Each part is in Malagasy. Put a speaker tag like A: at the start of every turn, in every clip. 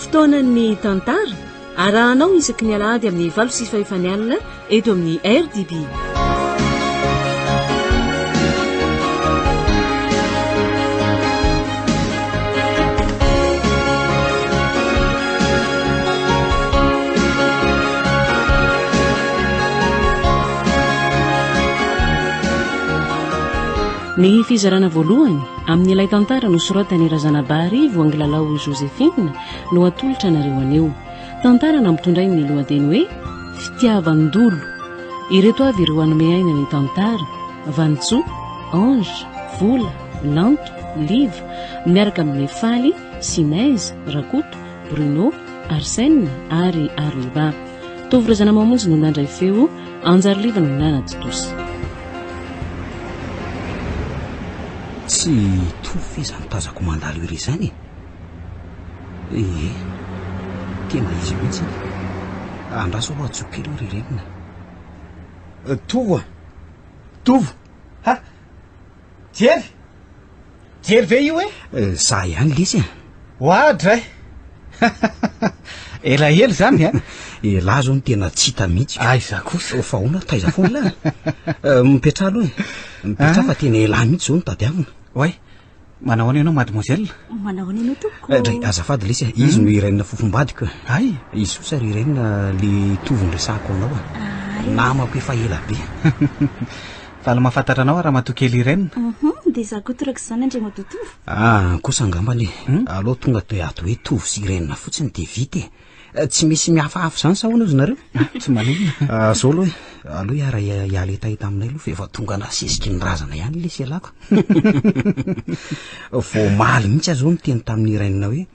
A: Fotoanan'ny tantara, arahanao isaky ny alahady amin'ny valo sy fahefany alina eto amin'ny RDB. Ny fizarana voalohany amin'ilay tantara nosoratan'i Razanabary Voangilalao Joséphine no atolotra anareo anio. Tantara nampitondrainy ny lohateny hoe Fitiavan-dolo. Ireto avy ireo hanome aina ny tantara, Vanintsoa, Ange, Vola, Lanto, Liva, miaraka amin'i Faly, Sinèse, Rakoto, Bruno, Arsène ary Arliba. Tovo Razanamamonjy no nandray feo, Anjary Liva no nanatontosa.
B: Tsy Tovo ve izany tazako mandalo ery izany e? Ie, tena izy mihitsy iny. Andraso aloha antsoiko kely io ry renina. Tovo a! Tovo!
C: Ha! Jery! Jery ve io e?
B: Za ihany lesy a!
C: Oadray! Elaela izany a!
B: Elah zao no tena tsy hita mihitsy.
C: Aiza kosa?
B: Fa ahoana taiza foana elah? Mipetraha aloha e! Mipetraha fa tena elah mihitsy zao no tadiavina.
C: Oay! Manao ahoana ianao mademoiselle?
D: Manao ahoana ianao tompoko?
B: Eh, dray, azafady lesy a, izy no Irène fofombadiko e.
C: Hay!
B: Izy kosa ry Irène le Tovo niresahako aminao a. Namako efa ela be.
C: Faly mahafantatra anao aho ramatoa kely Irène.
D: Uhum, dia izaho koa toraka izany Andriamatoa Tovo.
B: Ah, kosa angambany e. Aleo tonga dia ato hoe Tovo sy Irène fotsiny dia vita e. Tsy misy mihafahafa izany sa ahoana ozy nareo?
C: Tsy maninona.
B: Ah, zao aloha e. Aleo hiara hiala hetaheta aminay aloha fa efa tonga nasesiky ny razana ihany lesy ialahy ko. Vao omaly mihitsy aho zao niteny tamin'i Irène hoe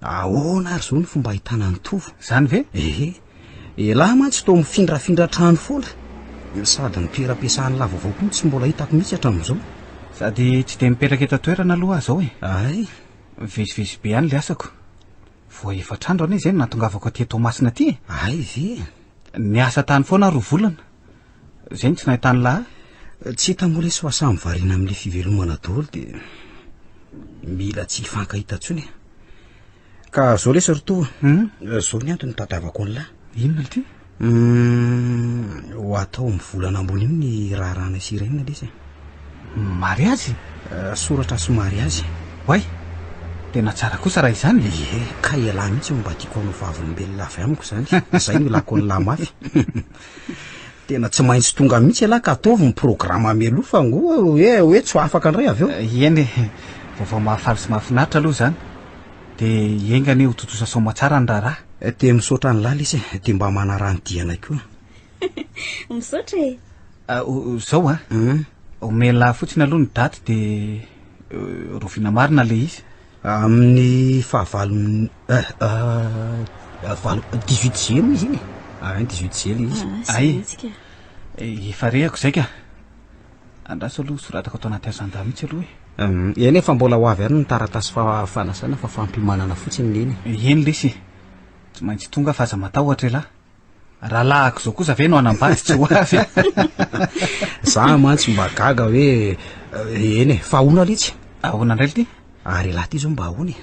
B: ahoana ary zao ny fomba ahitana an'i Tovo.
C: Zany ve?
B: Ehe. Elah mantsy toa mifindrafindra trano foana. Sady ny toeram-piasan'lah vaovao koa tsy mbola hitako mihitsy hatramin'izao.
C: Sady tsy dia mipetraka eto an-toerana aloha aho zao e.
B: Ay.
C: Mivezivezy be any le asako. Vao efatra andro anie izay no nahatongavako aty Toamasina aty e!
B: Hay ve?
C: Niasa tany foana aho roa volana. Izay no tsy nahitan'i lahy
B: ahy. Tsy hita moa lesy fa samy variana amin'ilay fivelomana daholo dia mila tsy hifankahita intsony e. Ka zao lesy ry Toa, zao ny antony nitadiavako an'lah.
C: Inona ity?
B: Ho atao amin'ny volana ambony io ny raharahanay sy Irène lesy e.
C: Mariazy?
B: Soratra sy mariazy.
C: Oay! Tena tsara kosa raha izany e!
B: Ie, ka ialahy mihitsy no mba tiako hanao vavolombelona avy amiko izany. Izay no ilako an'lah mafy. Tena tsy maintsy tonga mihitsy ialahy ka ataovy ny programa mialoha fa ngo hoe hoe tsy ho afaka indray avy eo.
C: Eny e, vaovao mahafaly sy mahafinaritra aloha izany. Dia enga anie ho tontosa soamatsara ny raharaha.
B: Dia misaotra an'lah lesy e, dia mba manaraha ny dianay koa.
D: Misaotra e.
C: Zao a, omen'lah fotsiny aloha ny daty dia roviana marina le izy.
B: Amin'ny fahavalon'ny valo dix-huit juillet moa izy iny e. Ah, dix-huit juillet le izy.
C: Ay, efa rehako izay ka. Andraso aloha soratako ato anaty agenda mihitsy aloha
B: e. Eny e, fa mbola ho avy ihany ny taratasy fanasana fa fampiomanana fotsiny ny eny
C: e. Eny lesy e, tsy maintsy tonga fa aza matahotra elah. Rahalahiko izao kosa ve no hanambady tsy ho avy a?
B: Za mantsy mba gaga hoe eny e, fa ahoana letsy?
C: Ahoana indray lty?
B: Ary elah ty izao mba ahoana e?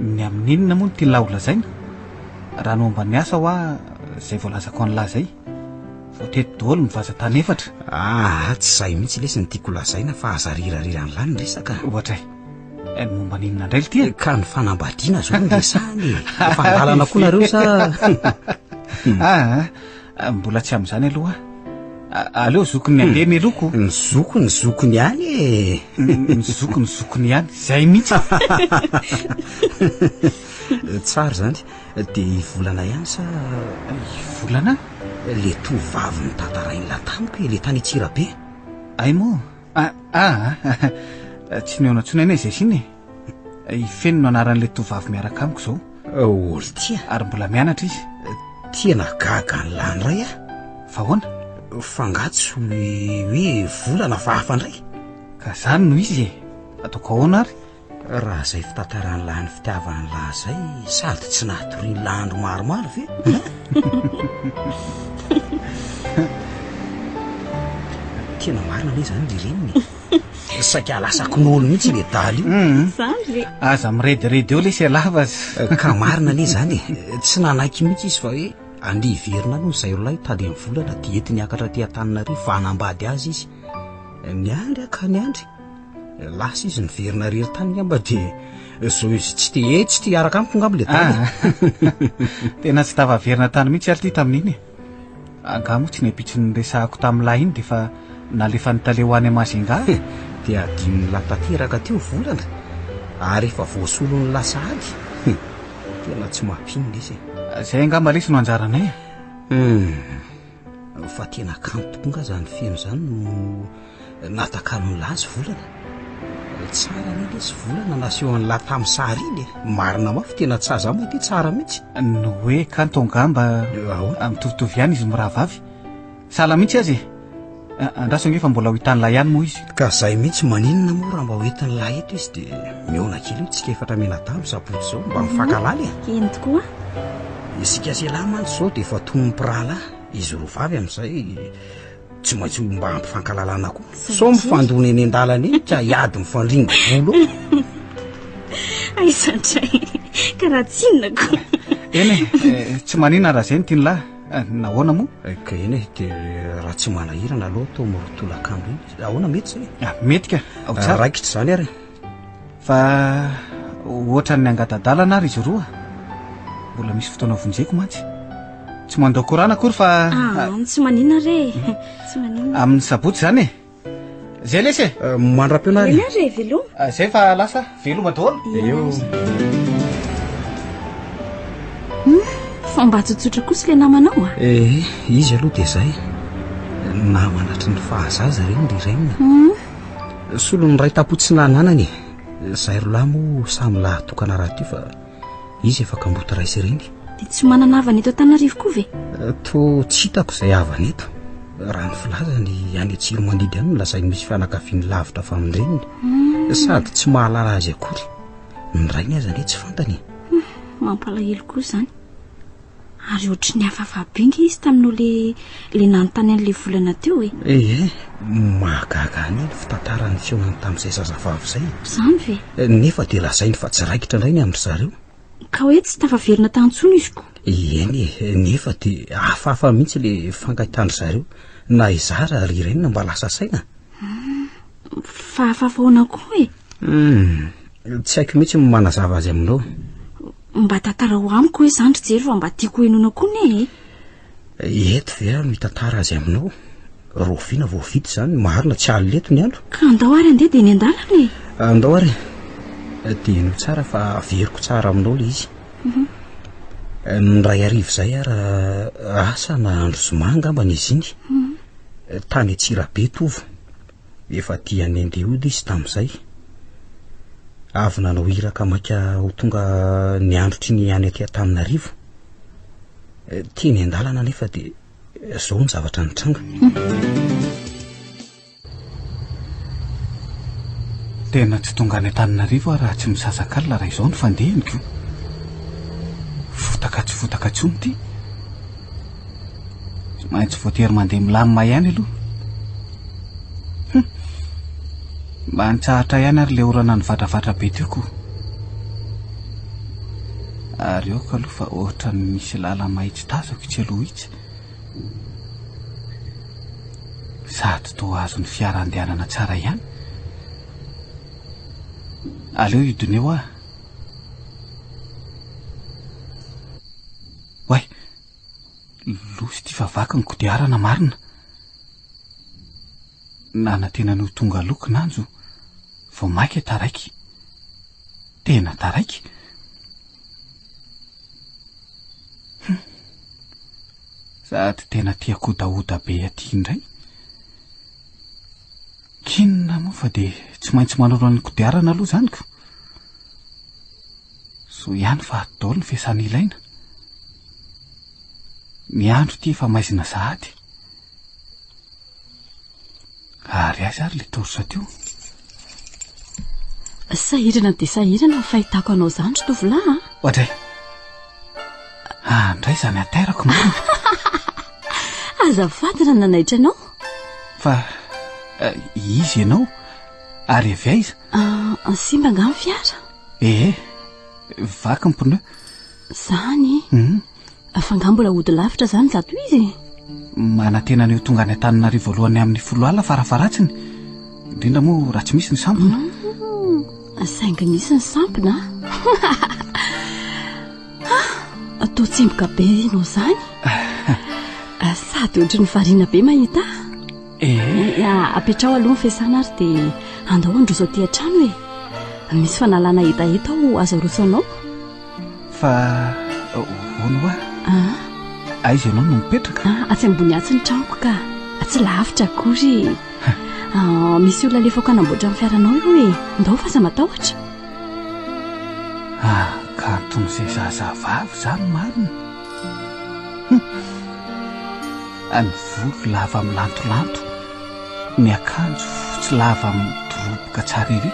C: Ny amin'inona moa no tian'lah ho lazaina? Raha ny momba ny asa hoa izay voalazako an'lah izay. Vao teto daholo ny vazan-tany efatra.
B: Aa, tsy izay mihitsy lesy no tiako holazaina fa aza arirarirany lahy ny resaka.
C: Ohatra e. Ny momba ny inona indray lty e?
B: Ka ny fanambadiana izao no resahana e. Efa an-dalana koa nareo sa?
C: Aa, mbola tsy amin'izany aloha aho. Aleo zokiny andeha mialoha ko.
B: Ny zokiny zokiny ihany e.
C: Ny zokiny zokiny ihany, zay mihitsy.
B: Tsara izany. Dia i Volana ihany sa?
C: I Volana?
B: Le tovovavy notantarain'lah tamiko e, le tany Antsirabe.
C: Hay moa? Ah, ah, tsy nihaona intsony anie izay sy iny e. I Feno no anaran'ilay tovovavy miaraka amiko izao.
B: Oltia.
C: Ary mbola mianatra izy.
B: Tena gaga an'lah indray aho.
C: Fa ahoana?
B: Fa angaha tsy hoe volana fa hafa indray?
C: Ka zany no izy e! Ataoko ahoana ary?
B: Raha izay fitantaran'lah ny fitiavan'lah izay sady tsy nahatorian'lah andro maromaro ve? Tena marina anie izany ry reniny e! Saika lasako nolo mihitsy le daly io.
C: Mhm.
D: Zany ve?
C: Aza mirediredy eo lesy ialahy fa
B: Ka marina anie izany e. Tsy nanaiky mihitsy izy fa hoe andeha hiverina any hono izay rolahy hitady ny volana dia entiny hiakatra aty Antananarivo fa hanambady azy izy. Niandry aho ka niandry. Lasa izy niverina irery tany angamba dia zao izy tsy te eh, tsy te hiaraka amiko angamba le daly.
C: Ah. Tena tsy tafaverina tany mihitsy ary ity tamin'iny e. Angaha moa tsy ny ampitso niresahako tamin'ny lahy iny dia efa nalefan'ny tale ho any Majunga?
B: Dia adinon'ny lahy tanteraka teo volana ary efa voasolon'ny lahy sahady. Tena tsy mampino lesy e.
C: Zay angamba lesy no anjaranay e.
B: Hum. Fa tena kanto tokoa nga zany feno zany no Natakalon'i lahy sy volana. Tsara anie lesy volana nasehon'i lahy tamin'ny sary iny e. Marina mafy tena tsa za mahita tsara mihitsy.
C: Ny hoe kanto angamba
B: Ahoana?
C: mitovitovy ihany izy mirahavavy. Sahala mihitsy aza e. Andraso ange fa mbola ho hitan'i lahy ihany moa izy.
B: Ka zay mihitsy maninona moa raha mba ho entin'i lahy eto izy dia mihaona kely eo tsika efatra mianadahy amin'ny sabotsy izao mba mifankahalala e.
D: Eny tokoa.
B: Isika sy elah mantsy izao dia efa toy ny mpirahalahy, izy roa vavy amin'izay Tsy maintsy mba hampifankalalana koa. Sao mifandona eny an-dalana eny ka hiady mifandringo volo eo.
D: Aiza indray, ka raha tsy inona ko.
C: Eny e, eh, tsy maninona raha izay no tian'i lahy. Eh, nahoana moa?
B: Eh, ka eny e, dia raha tsy manahirana aloha toa miroa tolakandro iny. Ahoana mety izay?
C: Ah, mety ka, ao tsara.
B: Raikitra izany ary.
C: Fa ohatran'ny angata-dalana ary izy roa. Mbola misy fotoana vonjeko mantsy. Tsy mandao korana akory fa
D: Ah, tsy maninona re. Tsy maninona.
C: Amin'ny sabotsy izany e. Zay lesy e.
B: Eh, mandra-pihaona ary.
D: Eny ary e, veloma.
C: Ah, zay fa lasa, veloma daholo.
B: Eo.
D: Hmm, fa mba tsotsotra kosa ilay namanao a.
B: Eh, izy aloha dia zay. Namana hatry ny fahazaza ireny ry Reine.
D: Hmm.
B: Solon'ny ray tampo tsy nananany e. Zay rolahy moa samy lahy tokana rahateo fa izy efa kamboty ray sy reny.
D: Dia tsy manana havana eto Antananarivo koa ve?
B: Eh, toa tsy hitako izay havana eto. Raha ny filazany, any Antsiromandidy any no lazainy misy fianakaviany lavitra avy amin-dreniny.
D: Hmm.
B: Sady tsy mahalala azy akory. Ny rainy aza anie tsy fantany e.
D: Hmm, mampalahelo koa izany. Ary ohatry ny hafahafa be nge izy taminao le le nanontany an'le volana teo e.
B: Ee, mahagaga anie ny fitantarany ny fihaonany tamin'izay zazavavy izay.
D: Izany ve?
B: Nefa dia lazainy fa tsy raikitra indray ny amin-dry zareo.
D: Ka hoe tsy tafaverina tany intsony izy ko.
B: Eny e, nefa dia hafahafa mihitsy le fankahitan-dry zareo. Na izaho ary ry Irène mba lasa saina.
D: Fa hafahafa ahoana koa e?
B: Hum, tsy haiko mihitsy ny manazava azy aminao.
D: Mba tantarao amiko hoe izany ry Jery fa mba tiako henoina koa anie
B: e. Eto ve aho no hitantara azy aminao? Rahoviana vao vita izany? Marina tsy alina eto ny andro.
D: Ka andao ary andeha dia eny an-dalana e.
B: Andao ary e. Dia henoy tsara fa averiko tsara aminao ilay izy.
D: Mhm.
B: Ny iray hariva izay ary asa na andro zoma angambany izy iny.
D: Mhm.
B: Tany Antsirabe Tovo. Efa dia nandeha hody izy tamin'izay. Avy nanao iraka maika ho tonga ny androtr'iny any aty Antananarivo. Teny an-dalana anefa dia izao ny zavatra nitranga.
C: Tena tsy tonga any Antananarivo aho raha tsy misasak'alina raha izao no fandehaniko. Fotaka tsy fotaka intsony ity. Tsy maintsy voatery mandeha milamina ihany aloha. Hum. Mba nitsahatra ihany ary le orana nivatravatra be teo ko. Ary aoka aloha fa ohatran'ny misy lala-mahitsy tazako itsy aloha itsy. Sady toa azon'ny fiara andehanana tsara ihany. Aleo hiodina eo aho. Oay! Loza ity fa vaky ny kodiarana marina. Nanantena ny ho tonga aloha kinanjo, vao maika taraiky. Tena taraiky. Hum. Sady tena tia kodahoda be aty indray. K'inona moa fa dia tsy maintsy manoro ny kodiarana aloha izany ko. Soa ihany fa ato daholo ny fiasana ilaina. Ny andro ity efa maizina sahady. Ary aiza ary le torche teo?
A: Sahirana dia sahirana ny fahitako anao izany ry tovolahy a!
C: Oadray! Ah, ndray izany hatairako marina.
A: Azafady raha nanaitra anao.
C: Fa eh, iza ianao? Ary avy aiza?
D: Ah, simba angaha ny fiara?
C: Ee, vaky ny pneu.
D: Zany?
C: Hmm.
D: Fa angaha mbola hody lavitra izany izato izy e?
C: Manantena ny ho tonga any Antananarivo alohan'ny amin'ny foloalina farafaharatsiny. Indrindra moa raha tsy misy ny sampona.
D: Hmm, saingy misy ny sampona. Ah, toa tsemboka be ianao izany. Ah, sady ohatry ny variana be mahita ahy.
C: Eh.
D: Eh, ah, apetraho aloha ny fiasana ary dia andao handroso aty an-trano e. Misy fanalana hetaheta ao azo aroso anao.
C: Fa hono hoa?
D: Ah.
C: Aiza ianao no mipetraka?
D: Ah, atsy ambony atsy ny tranoko ka. Tsy lavitra akory. Ah, misy olona alefako hanamboatra ny fiaranao io e. Ndao fa aza matahotra.
C: Ah, kanton'izay zazavavy izany marina. Hum. Ny volo lava milantolanto, ny akanjo fotsy lava midoroboka tsara ery,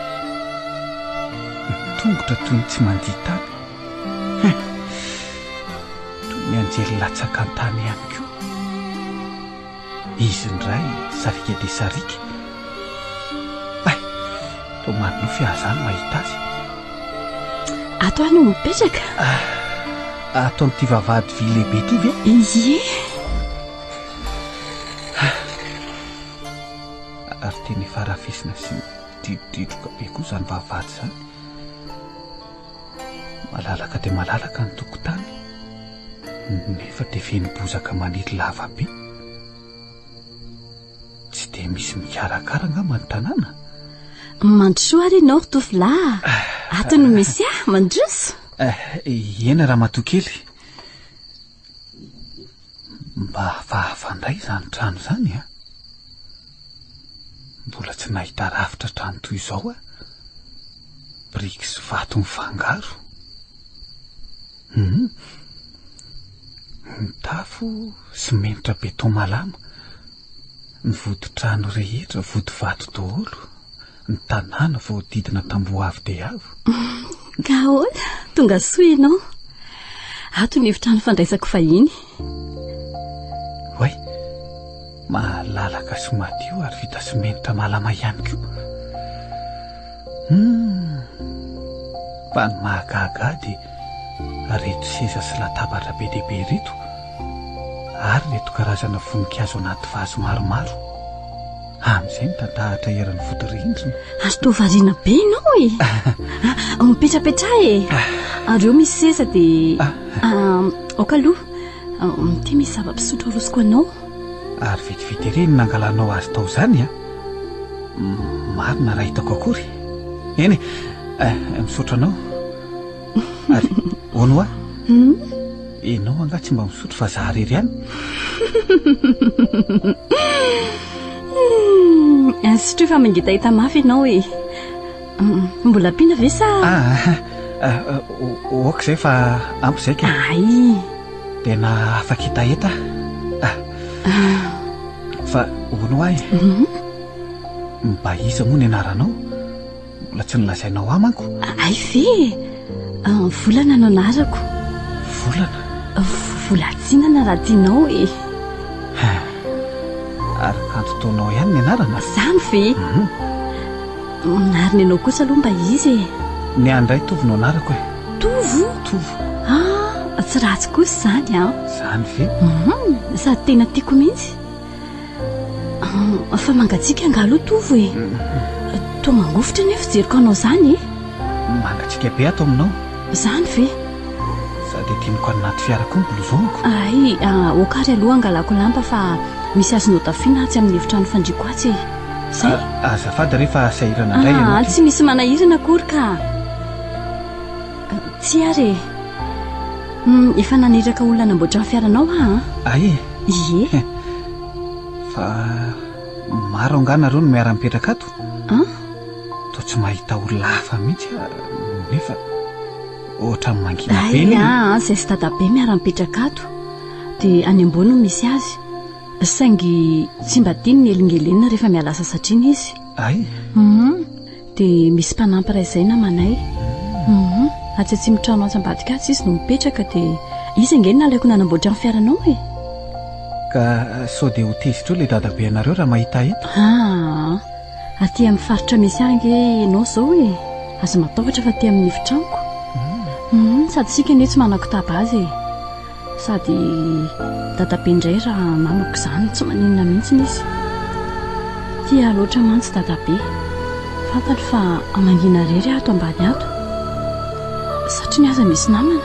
C: ny tongotra toy ny tsy mandia tany. Hum. Toy ny anjely latsaka an-tany ihany koa. Izy indray sariaka dia sariaka. Hay, toa manonofy ahy izany mahita azy.
D: Ato aho no mipetraka.
C: Ah, ato amin'ity vavahady vy lehibe ity ve?
D: Ie.
C: Ah, ary tena efa rafesina sy midridridroka be koa izany vavahady izany. Malalaka dia malalaka ny tokotany, nefa dia feno bozaka maniry lava be. Tsy dia misy mikarakara angamba ny tanàna?
D: Mandrosoa ary ianao ry tovolahy a! Ato no misy ahy, mandroso!
C: Eh, eny ramatoa kely. Mba hafahafa indray izany trano izany a! Mbola tsy nahita rafitra trano toy izao aho. Biriky sy vato mifangaro. Hum. Ny tafo simenitra béton malama. Ny voditrano rehetra vodivato daholo. Ny tanàna voahodidina tamboho avo dia avo.
D: Ka ahoana? Tonga soa ianao. Ato ny efitrano fandraisako vahiny.
C: Oay, malalaka sy madio ary vita simenitra malama ihany koa. Hum, fa ny mahagaga ahy dia ireto seza sy latabatra be dia be ireto ary ireto karazana voninkazo anaty vazy maromaro. Amin'izay mitantahatra eran'ny vodirindrina.
D: Ary toa variana be ianao e! Ah, mipetrapetraha e! Ary eo misy seza dia... Ah. Ah, aoka aloha, ity misy zava-pisotro arosoko anao.
C: Ary vetivety ery ny nangalanao azy tao izany a! Marina raha hitako akory. Eny e, eh, misaotra anao. Ary hono hoa?
D: Hmm?
C: Ianao angaha tsy mba misotro fa za irery ihany?
D: Hmm, sotroy fa mangetaheta mafy ianao e. Hmm, mbola ampiana ve sa?
C: Ah, ah, ah ok izay fa ampy izay ka.
D: Ay.
C: Tena afaka hetaheta ah. ah. Fa hono hoa e.
D: Hmm?
C: Mba iza moa ny anaranao? Mbola tsy nolazainao ahy manko.
D: Hay ve e! Volana no anarako.
C: Volana?
D: Volatsinana raha tianao e.
C: Ary kanto taonao ihany ny anarana?
D: Izany ve?
C: Mhm.
D: Ary ny anao kosa aloha mba iza e?
C: Ny ahy indray Tovo no anarako e.
D: Tovo?
C: Tovo.
D: Ah, tsy ratsy kosa izany an.
C: Izany ve?
D: Mhm, sady tena tiako mihitsy. Fa mangatsiaka angaha aloha Tovo e? Toa mangovitra anie fijeriko anao izany e?
C: Mangatsiaka be ato aminao.
D: Izany ve?
C: Sady adinoko any anaty fiara koa ny blouson-ko.
D: Hay, aoka ary aloha hangalako lamba fa misy azonao tafiana atsy amin'ny efitrano fandriako atsy e. Izay?
C: Azafady re fa sahirana indray ianao
D: ity. Tsy misy manahirana akory ka. Tsia ary e. Efa naniraka olona hanamboatra ny fiaranao aho an.
C: Hay e?
D: Ie.
C: Fa maro angaha nareo no miara-mipetraka ato?
D: An?
C: Toa tsy mahita olona hafa mihitsy aho nefa ohatran'ny mangina be
D: anie. Hay an, izay sy dadabe miara-mipetraka ato. Dia any ambony no misy azy. Saingy tsy mba tiany ny helingelenina rehefa miala sasatra iny izy.
C: Hay?
D: Hum. Dia misy mpanampy iray izay namanay. Hum. Atsy atsimo trano atsy ambadika atsy izy no mipetraka dia izy ange no nalaiko nanamboatra ny fiaranao e.
C: Ka sao dia ho tezitra eo ilay dadabe anareo raha mahita ahy eto?
D: Aa. Aty amin'ny faritra misy ahy ange ianao izao e. Aza matahotra fa aty amin'ny efitranoko. Hum, sady isika anie tsy manan-kotaba azy e. Sady dadabe indray raha namako izany, tsy maninona mihitsy izy. Tia ahy loatra mantsy dadabe. Fantany fa mangina irery aho ato ambany ato. Satriny aza misy namana.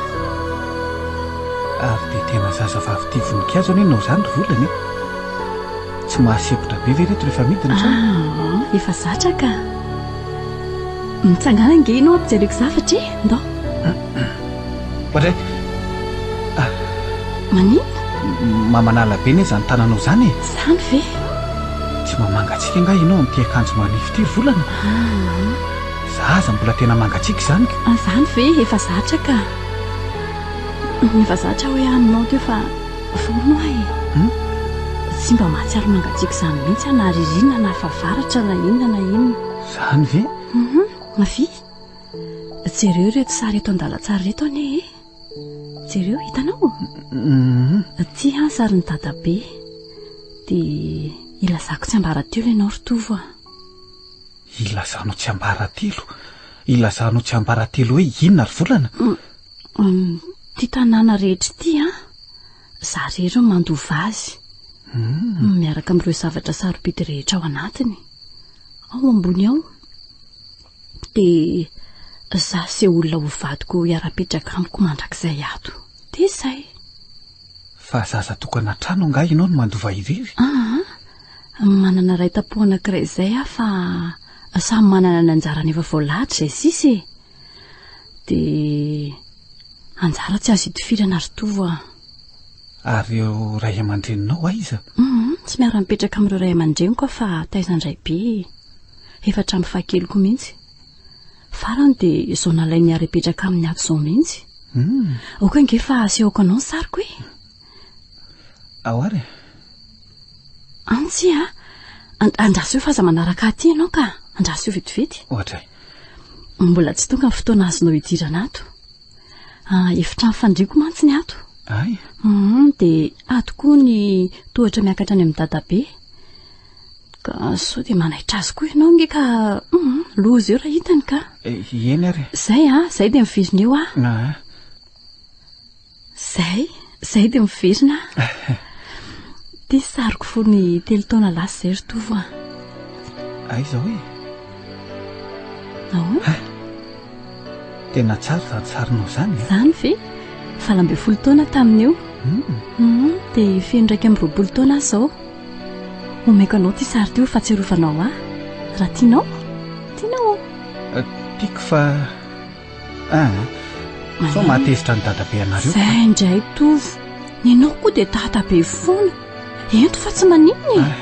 C: Ary dia tena zazavavy tia voninkazo anie ianao izany ry Volana e! Tsy mahasempotra be ve ireto rehefa midina trano?
D: Ah, efa zatra ka. Mitsangàna ange ianao ampijereko zavatra e! Ndao.
C: Oadray! Ah.
D: Maninona?
C: Mamanala be anie izany tananao izany e!
D: Izany ve?
C: Tsy mba mangatsiaka angaha ianao amin'ity akanjo manify ity ry Volana?
D: Ah.
C: Za aza mbola tena mangatsiaka izany ka.
D: Ah, izany ve? Efa zatra ka. Efa zatra hoe aminao teo fa vono aho e.
C: Hmm?
D: Tsy mba mahatsiaro mangatsiaka izany mihitsy aho na ririnina na fahavaratra na inona na inona.
C: Izany ve?
D: Mhm, avia. Jereo ireto sary eto an-dalantsara ireto anie e. Jereo, hitanao?
C: Mhm.
D: Ity an sarin'i dadabe. Dia ilazako tsiambaratelo ianao ry Tovo a.
C: Ilazanao tsiambaratelo? Ilazanao tsiambaratelo hoe inona ry Volana?
D: Ity tanàna rehetra ity an, za irery no mandova azy. Miaraka amin'ireo zavatra sarobidy rehetra ao anatiny. Ao ambony ao. Dia za sy olona ho vadiko hiara-pitraka amiko mandrakizay ato. Dia izay.
C: Fa zaza tokana trano angaha ianao no mandova irery?
D: Aa, manana ray tampo anankiray izay aho fa samy manana ny anjarany efa voalahatra izay sisa e. Dia anjara tsy azo itifirana ry Tovo a.
C: Ary ireo ray aman-dreninao aiza?
D: Hum, tsy miara-mipetraka amin'ireo ray aman-dreniko aho fa taizan-draibe e. Efa hatramin'ny fahakeliko mihitsy. Farany dia izao nalainy hiara-hipetraka aminy ato izao mihitsy.
C: Hum.
D: Aoka ange fa asehoko anao ny sariko e.
C: Ao ary e.
D: An tsia a. Andraso eo fa aza manaraka ahy aty ianao ka. Andraso eo vetivety.
C: Ohatray.
D: Mbola tsy tonga ny fotoana azonao hidirana ato. Ah, efitrano fandriako mantsy ny ato.
C: Ay.
D: Hum, dia ato koa ny tohatra miakatra any amin'ny dadabe. Ka sao dia manaitra azy koa ianao nge ka hum, loza eo raha hitany ka.
C: Eh, eny ary.
D: Zay a, zay dia miverina eo aho.
C: Ah.
D: Zay, zay dia miverina aho. Ty sariko fony telo taona lasa izay ry Tovo a.
C: Aiza hoe?
D: Ahoana?
C: Tena tsara izany sarinao izany e.
D: Izany ve? 18 taona tamin'io.
C: Hmm.
D: Hmm, dia feno 21 taona aho izao. Omeko anao ity sary ity ho fahatsiarovanao ahy. Raha tianao? Tianao?
C: Eh, tiako fa Ah, sao mahatezitra ny dadabe anareo.
D: Zay indray Tovo. Ny anao koa dia dadabe foana. Ento fa tsy maninona e.
C: Ah,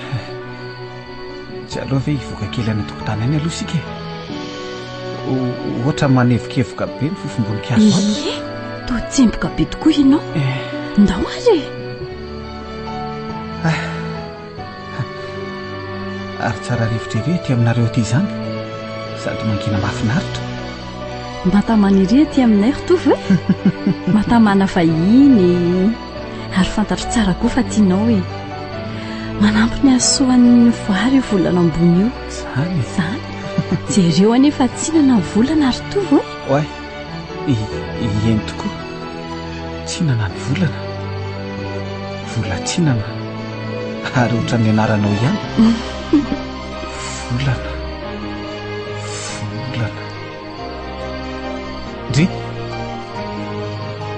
C: tsy aleo ve hivoaka kely any an-tokotany any aloha isika e? Ohatra manevokevoka be ny fofom-boninkazo ato.
D: Ie, toa tsemboka be tokoa ianao.
C: Eh.
D: Ndao ary e.
C: Ah. Ary tsara rivotra ery aty aminareo aty izany. Sady mangina mahafinaritra.
D: Mba tamana ery aty aminay ry Tovo e. Mba tamana vahiny. Ary fantatro tsara koa fa tianao e. Manampy ny hasoan'ny voary io volana ambony io.
C: Izany e.
D: Izany. Jereo anie fa tsinana ny volana ry Tovo e.
C: Oay. Eny tokoa. Tsinana ny volana. Volatsinana. Ary ohatran'ny anaranao ihany. Volana. Volana. Ndry.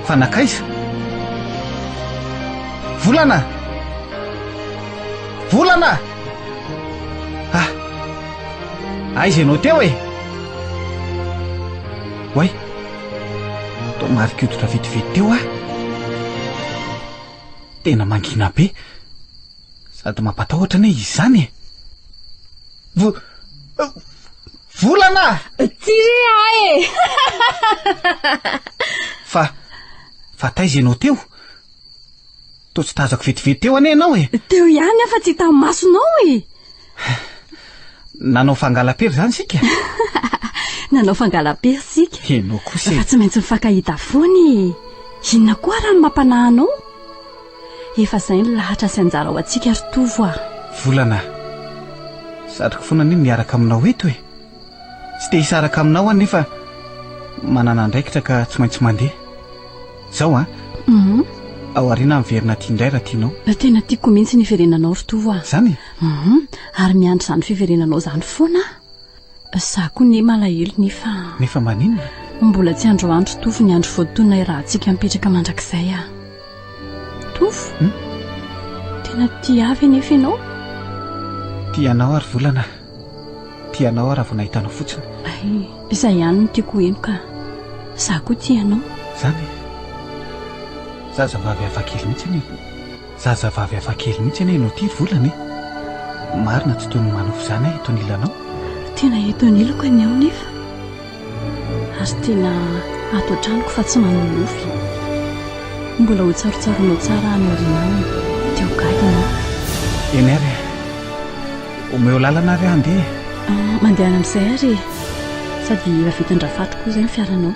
C: Fa nankaiza? Volana! Volana! Ah! Aiza ianao teo e? Oay! Toa marikoditra vetivety teo aho. Tena mangina be. Sady mampatahotra anie izy izany e. Vo... Volana!
D: Ty re aho e!
C: Fa... fa taiza ianao teo? Toa tsy tazako vetivety teo anie ianao e!
D: Teo ihany aho fa tsy hitan'ny masonao e!
C: Nanao fangalam-pery izany isika?
D: Nanao fangalam-pery isika.
C: Ianao kosa e!
D: Fa tsy maintsy mifankahita foana e! Inona koa raha ny mampanahy anao? Efa izay ny lahatra sy anjara ho antsika ry Tovo a!
C: Volana! Satriko foana anie ny miaraka aminao eto e. Tsy te hisaraka aminao aho nefa manana andraikitra ka tsy maintsy mandeha. Zao an.
D: Mhm.
C: Ao aoriana aho miverina aty indray raha tianao.
D: Tena tiako mihitsy ny hiverenanao ry Tovo a.
C: Zany e?
D: Mhm. Ary miandry izany fiverenanao izany foana aho. Za koa ne malahelo nefa.
C: Nefa maninona?
D: Mbola tsy androandro Tovo ny andro voatonona irahantsika mipetraka mandrakizay ah. Tovo?
C: Hmm?
D: Tena tia ahy ve nefa ianao?
C: Tia anao ary volana. Tia anao aho raha vao nahita anao fotsiny.
D: Ay, izay ihany no tiako ho heno ka. Za koa tia anao.
C: Zany e? Zazavavy hafakely mihitsy anie. Zazavavy hafakely mihitsy anie ianao ity ry Volana e! Marina tsy toy ny manofy izany aho eto anilanao.
D: Tena eto anilako anie aho nefa. Ary tena ato an-tranoko fa tsy manonofy. Mbola ho tsarotsaroanao tsara any aoriana any dia ho gaga ianao.
C: Eny ary e! Omeo lalana ary aho handeha e!
D: Mandehana amin'izay ary e! Sady efa vitan-dRafatro koa izay ny fiaranao.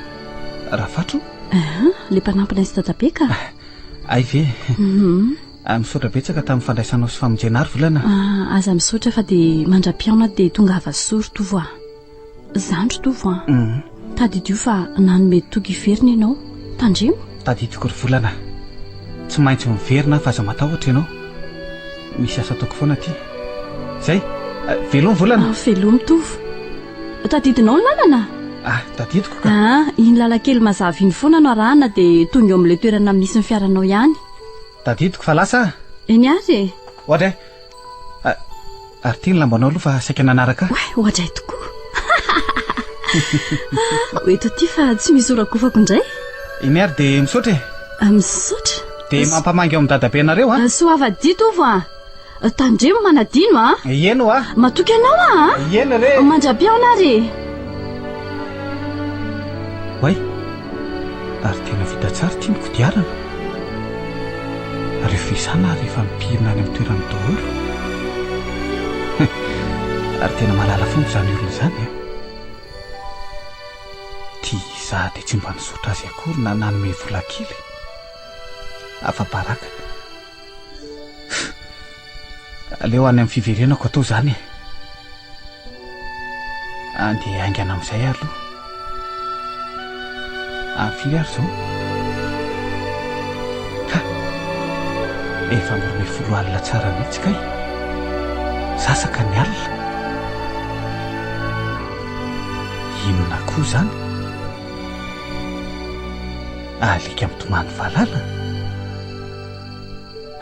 C: Rafatro?
D: Aa, ilay mpanampy sy dadabe ka!
C: Hay ve? Ah, misaotra betsaka tamin'ny fandraisanao sy famonjena ahy ry Volana.
D: Ah, aza misaotra fa dia mandra-pihaona dia tongava soa ry Tovo ah. Zandry Tovo ah. Tadidio fa nanome toky hiverina ianao. Tandremo.
C: Tadidiko ry Volana. Tsy maintsy miverina aho fa aza matahotra ianao. Misy asa ataoko foana aty. Zay. Veloma Volana.
D: Ah, veloma Tovo. Tadidinao ny lalana?
C: Ah, tadidiko ka.
D: Ah, iny lalan-kely mazava iny foana no arahana dia tonga eo amin'ilay toerana misy ny fiaranao ihany.
C: Tadidiko fa lasa ah.
D: Eny ary e.
C: Oadray. Ah, ary ity ny lambanao aloha fa saika nanaraka ahy.
D: Oay, oadray tokoa. Ah, ho eto aty fa tsy misy horakofako indray.
C: Eny ary dia misaotra e.
D: Ah, misaotra.
C: Dia mampamangy ao amin'ny dadabenareo an.
D: Ah, soavadia Tovo ah. Tandremo manadino a!
C: Eny hoa!
D: Matoky anao aho a!
C: Eny re!
D: Mandra-pihaona ary e!
C: Oay! Ary tena vita tsara ity ny kodiarana. Ary efa izany ary efa mipirina any amin'ny toerany daholo. Ary tena mahalala fomba izany olona izany a! Ty izaho dia tsy mba nisaotra azy akory na nanome vola kely. Afa-baraka. Aleo any amin'ny fiverenako atao izany e. Andeha haingana amin'izay aloha. Amin'ny firy ary izao? Ha! Efa amin'ny 12 alina tsara mihitsy kay. Sasaka ny alina. Inona koa izany? Alika mitomany valala?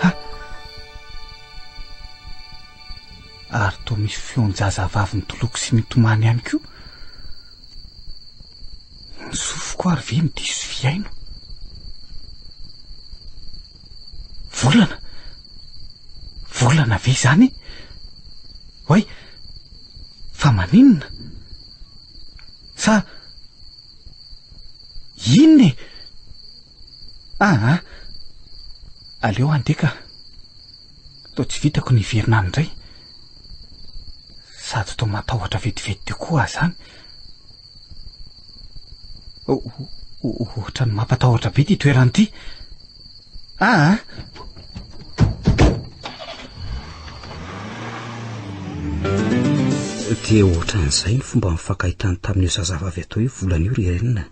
C: Ha! Ary toa misy feon-jazavavy mitoloko sy mitomany ihany koa. Ny sofiko ary ve no diso fihaino? Volana! Volana ve izany? Oay! Fa maninona? Sa inona e? Aa! Aleo handeha ka. Toa tsy vitako ny hiverina any indray. Sady toa matahotra vetivety teo koa aho izany. Ohatran'ny mampatahotra be ity toerana ity. Aa!
B: Dia ohatran'izay ny fomba nifankahitany tamin'io zazavavy atao hoe Volana io ry Irène.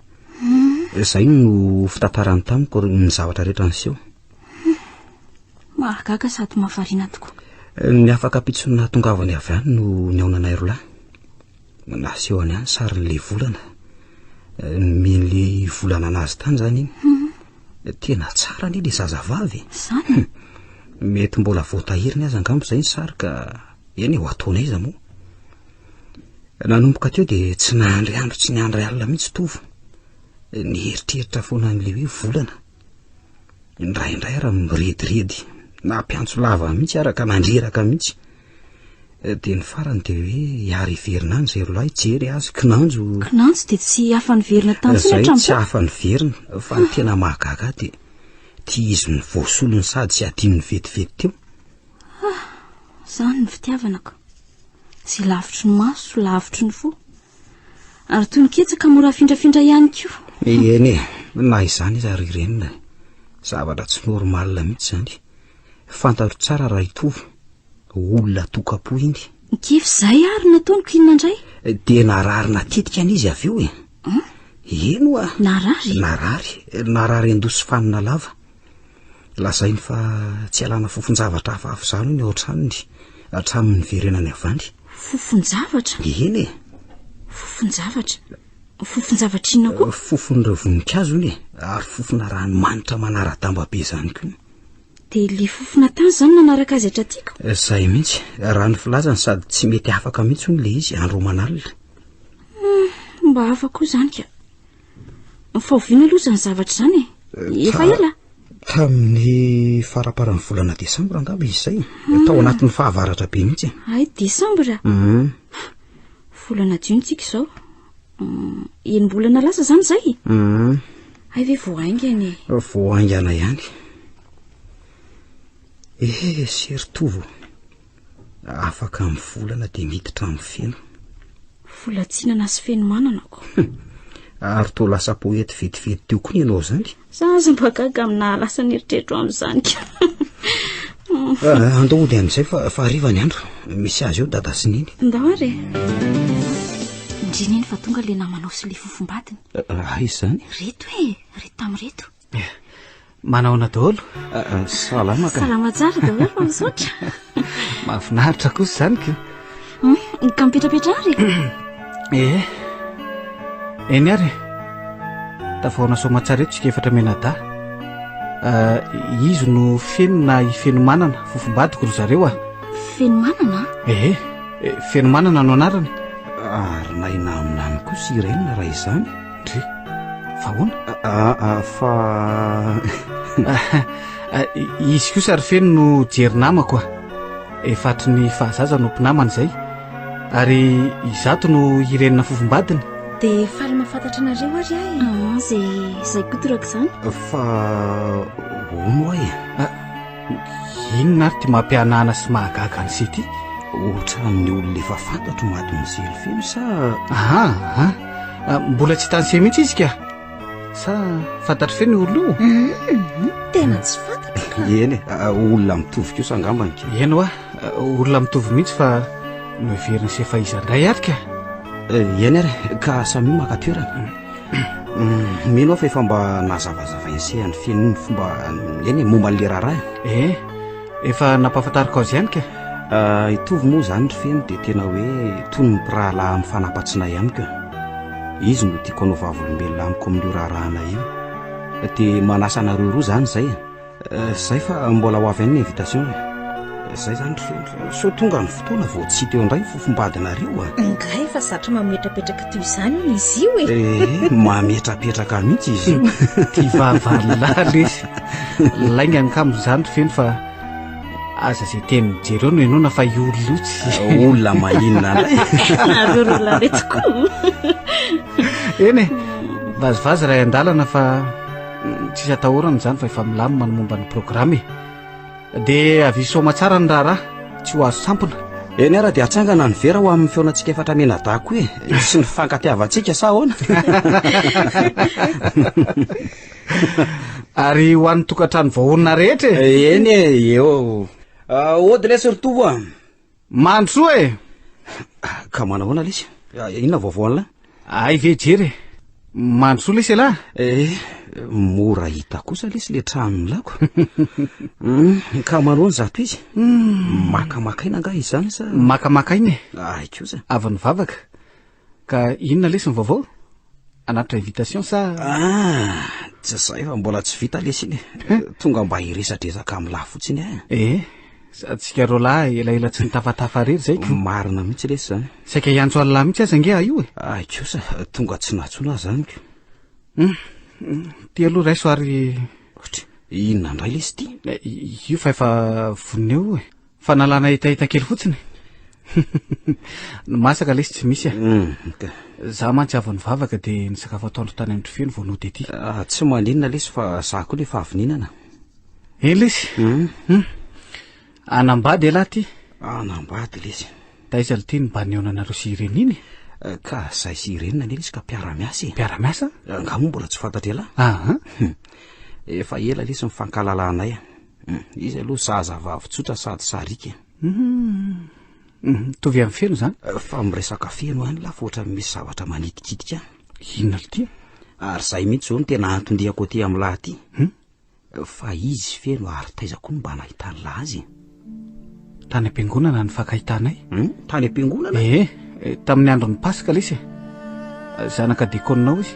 B: Izay no fitantarany tamiko ny zavatra rehetra niseho.
E: Mahagaga sady mahavariana tokoa.
B: Ny afaka ampitson'ny nahatongavany avy any no nihaonanay roalahy. Nasehony ahy ny sarin'ilay volana. Nomen'ilay volana anazy tany izany iny. Tena tsara anie ilay zazavavy e.
E: Izany?
B: Mety mbola voatahiriny aza angamba izay ny sary ka eny e, ho ataony aiza moa. Nanomboka teo dia tsy nahandry andro tsy niandry alina mihitsy Tovo. Nieritreritra foana an'ilay hoe volana. Indraindray ary mirediredy, nampiantso lava mihitsy ary ka nandreraka mihitsy. Dia ny farany dia hoe hiary hiverina any izay rolahy hijery azy, kinanjo.
E: Kinanjo dia tsy afa-niverina tany intsony
B: Izay
E: hatramin'izao?
B: tsy afa-niverina, fa ny tena mahagaga ahy dia ity izy no voasolony sady tsy adinony vetivety teo.
E: Ah, izany ny fitiavana ka. Izay lavitry ny maso, lavitry ny fo. Ary toy ny ketsa ka mora afindrafindra ihany koa.
B: Eny e, na izany aza ry renina, zavatra tsy normal mihitsy izany. Fantatro tsara raha hitovy, olona tokam-po iny.
E: K'efa izay ary nataony ko inona indray?
B: Dia narary natetika anie izy avy eo e. Eny oa.
E: Narary?
B: Narary. Narary an-doha sy fanina lava. Lazainy fa tsy alana fofon-javatra hafahafa izany hono ao an-tranony hatramin'ny niverenany avy any.
E: Fofon-javatra?
B: Eny e.
E: Fofon-javatra? Fofon-javatra inona koa?
B: Fofon'ireo voninkazo hono e, ary fofona ranomanitra manara-damba be izany koa.
E: Dia ilay fofona tany izany nanaraka azy hatraty ko?
B: Izay mihitsy. Raha ny filazany sady tsy mety afaka mihitsy hono ilay izy andro aman'alina.
E: Mba hafa koa izany ka. Fa oviana aloha izany zavatra izany e? Efa ela?
B: Tamin'ny faramparan'ny volana desambra angamba izy izay. Tao anatin'ny fahavaratra be mihitsy.
E: Hay, desambra? Volana jiona tsika izao. Enim-bolana lasa izany izay? Hay ve vao haingana e?
B: Vao haingana ihany. Eh, sery Tovo. Afaka amin'ny volana dia miditra amin'ny feno.
E: Volatsinana sy fenomanana ko.
B: Ary toa lasa poety vetivety teo koa ny ianao izany.
E: Za aza mba gaga amin'ny nahalasa ny eritreritro amin'izany ka.
B: Ah, andao hody amin'izay fa fa hariva ny andro. Misy azy eo dada sy neny.
E: Ndao ary e. Ndry neny fa tonga le namanao sy le fofombadiny.
B: Ah, aiza izany?
E: Reto e, reto tamin'ireto.
C: Manahoana daholo?
B: Salama ka.
E: Salama tsara daholo fa misaotra.
C: Mahafinaritra kosa izany ka.
E: Ka mipetrapetra ary.
C: Eh. Eny ary. Tafahaona soamatsara eto isika efatra mianadahy. Ah, izy no feno na i Fenomanana, fofombadiko ry zareo ah.
E: Fenomanana?
C: Eh, Fenomanana no anarany.
B: Ary na i Naminany kosa i Irène raha izany.
C: Ndry, fa ahoana?
B: Ah, ah, fa
C: Izy kosa ry Feno no jery namako a. Efa hatry ny fahazaza no mpinamana izay. Ary izato no Irène fofombadiny.
D: Dia faly mahafantatra anareo ary aho e.
E: Ah, izay, izay koa toraka izany.
B: Fa hono hoa e.
C: Ah, inona ary ity mampihanahana sy mahagaga an'i se ity?
B: Ohatran'ny olona efa fantatro mademoiselle Feno sa?
C: Aha, aha. Ah, mbola tsy hitan'i se mihitsy izy ka. Sa fantatry Feno io olona io?
D: Tena tsy fantatro ka.
B: Eny e, ah, olona mitovy kosa angambany ka.
C: Eny hoa, olona mitovy mihitsy fa noheverin'i se fa iza indray ary ka.
B: Eh, eny ary, ka samia maka toerana. Mino aho fa efa mba nazavazavain'i se an'i Feno ny fomba, eny e, momba an'ilay raharaha
C: e. Eh, efa nampahafantariko azy ihany ka.
B: Ah, hitovy moa izany ry Feno dia tena hoe toy ny mpirahalahy mifanapa-tsinay amiko e. Izy no tiako hanao vavolombelona amiko amin'io raharahanay io. Dia manasa anareo roa izany izay e. Izay fa mbola ho avy any ny invitation e. Izay izany ry Feno fa sao tonga ny fotoana vao tsy hita eo indray ny fofombadinareo a.
D: Angaha efa zatra mametrapetraka toy izany hono izy io e.
B: Eh, mametrapetraka mihitsy izy io.
C: Tia vava lahy lesy. Lainga ny kamo izany ry Feno fa aza izay teny jereo no henoina fa io olona io tsy...
B: Olona maninona indray.
E: Nareo roa lahy reto koa.
C: Eny e, vazivazy iray an-dalana fa tsisy atahorana izany fa efa milamina ny momba ny programa e. Dia avia soamatsara ny raharaha, tsy ho azo sampona.
B: Eny ara dia atsangana ny vera ho amin'ny fihaonantsika efatra mianadahy koa e, sy ny fifankatiavantsika sa ahoana?
C: Ary ho an'ny tokantrano voaorina rehetra
B: e. Eny e, eo. Ody lesy ry Tovo a.
C: Mandrosoa e!
B: Ka manahoana lesy? Inona vaovao an'lah?
C: Hay ve jery e! Mandrosoa lesy elah!
B: Eh, mora hita kosa lesy le tranon'ny lako. Ka manahoana izato izy? Makamaka aina angaha izany sa?
C: Makamaka aina e!
B: Hay kosa.
C: Avy nivavaka. Ka inona lesy ny vaovao? Hanatitra invitation sa?
B: Ah, tsy izay fa mbola tsy vita lesy iny e. Tonga mba hiresadresaka amin'lah fotsiny aho.
C: Eh, sady tsika roa lahy elaela tsy nitafatafa rery izay ko.
B: Marina mihitsy lesy izany.
C: Saika hiantso an'lah mihitsy aza ange aho io e.
B: Ay kosa, tonga tsy nantsoina aho izany ko.
C: Hum, ty aloha raiso ary...
B: Ohatry, inona indray lesy ity?
C: Io fa efa vonona eo e. Fanalana hetaheta kely fotsiny. Ny masaka lesy tsy misy a. Za mantsy avy nivavaka dia nisakafo atoandro tany amin-dry Feno vao nody aty.
B: Ah, tsy maninona lesy fa za koa nefa avy nihinana.
C: Eny lesy. Hanambady ialahy ty.
B: Hanambady lesy.
C: Taiza ity no mba nihaonanareo sy Irene iny e?
B: Ka zay sy Irene anie lesy ka mpiara-miasa e.
C: Mpiara-miasa?
B: Angaha moa mbola tsy fantatr'ialahy?
C: Aha.
B: Efa ela lesy ny fankahalalahanay. Izy aloha zazavavy tsotra sady sariaka e.
C: Hum. Mitovy amin'ny feno izany.
B: Fa miresaka feno ihany lah fa ohatran'ny misy zavatra manitikitika ahy.
C: Inona lty?
B: Ary izay mihitsy izao no tena anton-diako aty amin'lah aty. Fa izy feno ary taiza koa no mba nahitan'lah azy e?
C: Tany am-piangonana no fankahitanay.
B: Hum, tany am-piangonana?
C: Ee, tamin'ny andron'ny Paska lesy e. Zanaka diakona ao izy.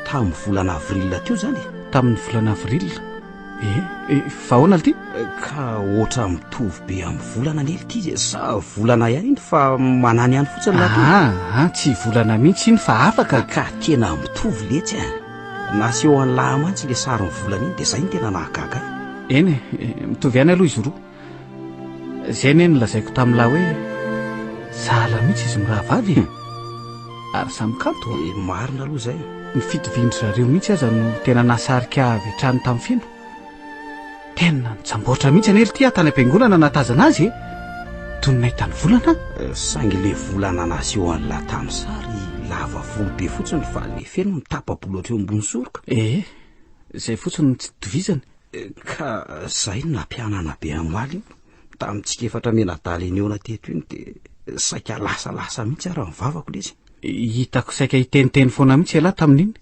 B: Tamin'ny volana avril teo izany e?
C: Tamin'ny volana avril. Ee, fa ahoana lty?
B: Ka ohatra mitovy be amin'ny volana anie lty izy e, sa volana ihany iny fa manany ihany fotsiny lahy
C: ty? Aa, tsy volana mihitsy iny fa hafa ka.
B: Ka tena mitovy letsy a. Naseho an'lah mantsy le sarin'ny volana iny dia zay no tena nahagaga ahy.
C: Eny e, mitovy ihany aloha izy roa. Zay anie no lazaiko tamin'lah hoe sahala mihitsy izy mirahavavy e. Ary samy kanto a.
B: E, marina aloha izay.
C: Ny fitovian-dry zareo mihitsy aza no tena nahasarika ahy avy hatrany tamin'ny feno. Tena nitsamboatra mihitsy anie ry ty aho tany am-piangonana nahatazana azy e. Toy ny nahita ny volana
B: aho. Saingy le volana naseho an'lah tamin'ny sary lava volo be fotsiny fa le feno mitapa-bolo hatreo ambony soroka.
C: Ee, zay fotsiny no tsy itovizany.
B: Ka zay no nampihanana be an'omaly io. Tamintsika efatra mianadahy le nihaona teto iny de saika lasalasa mihitsy ary ny vavako le izy.
C: Hitako saika hiteniteny foana mihitsy ialahy tamin'iny.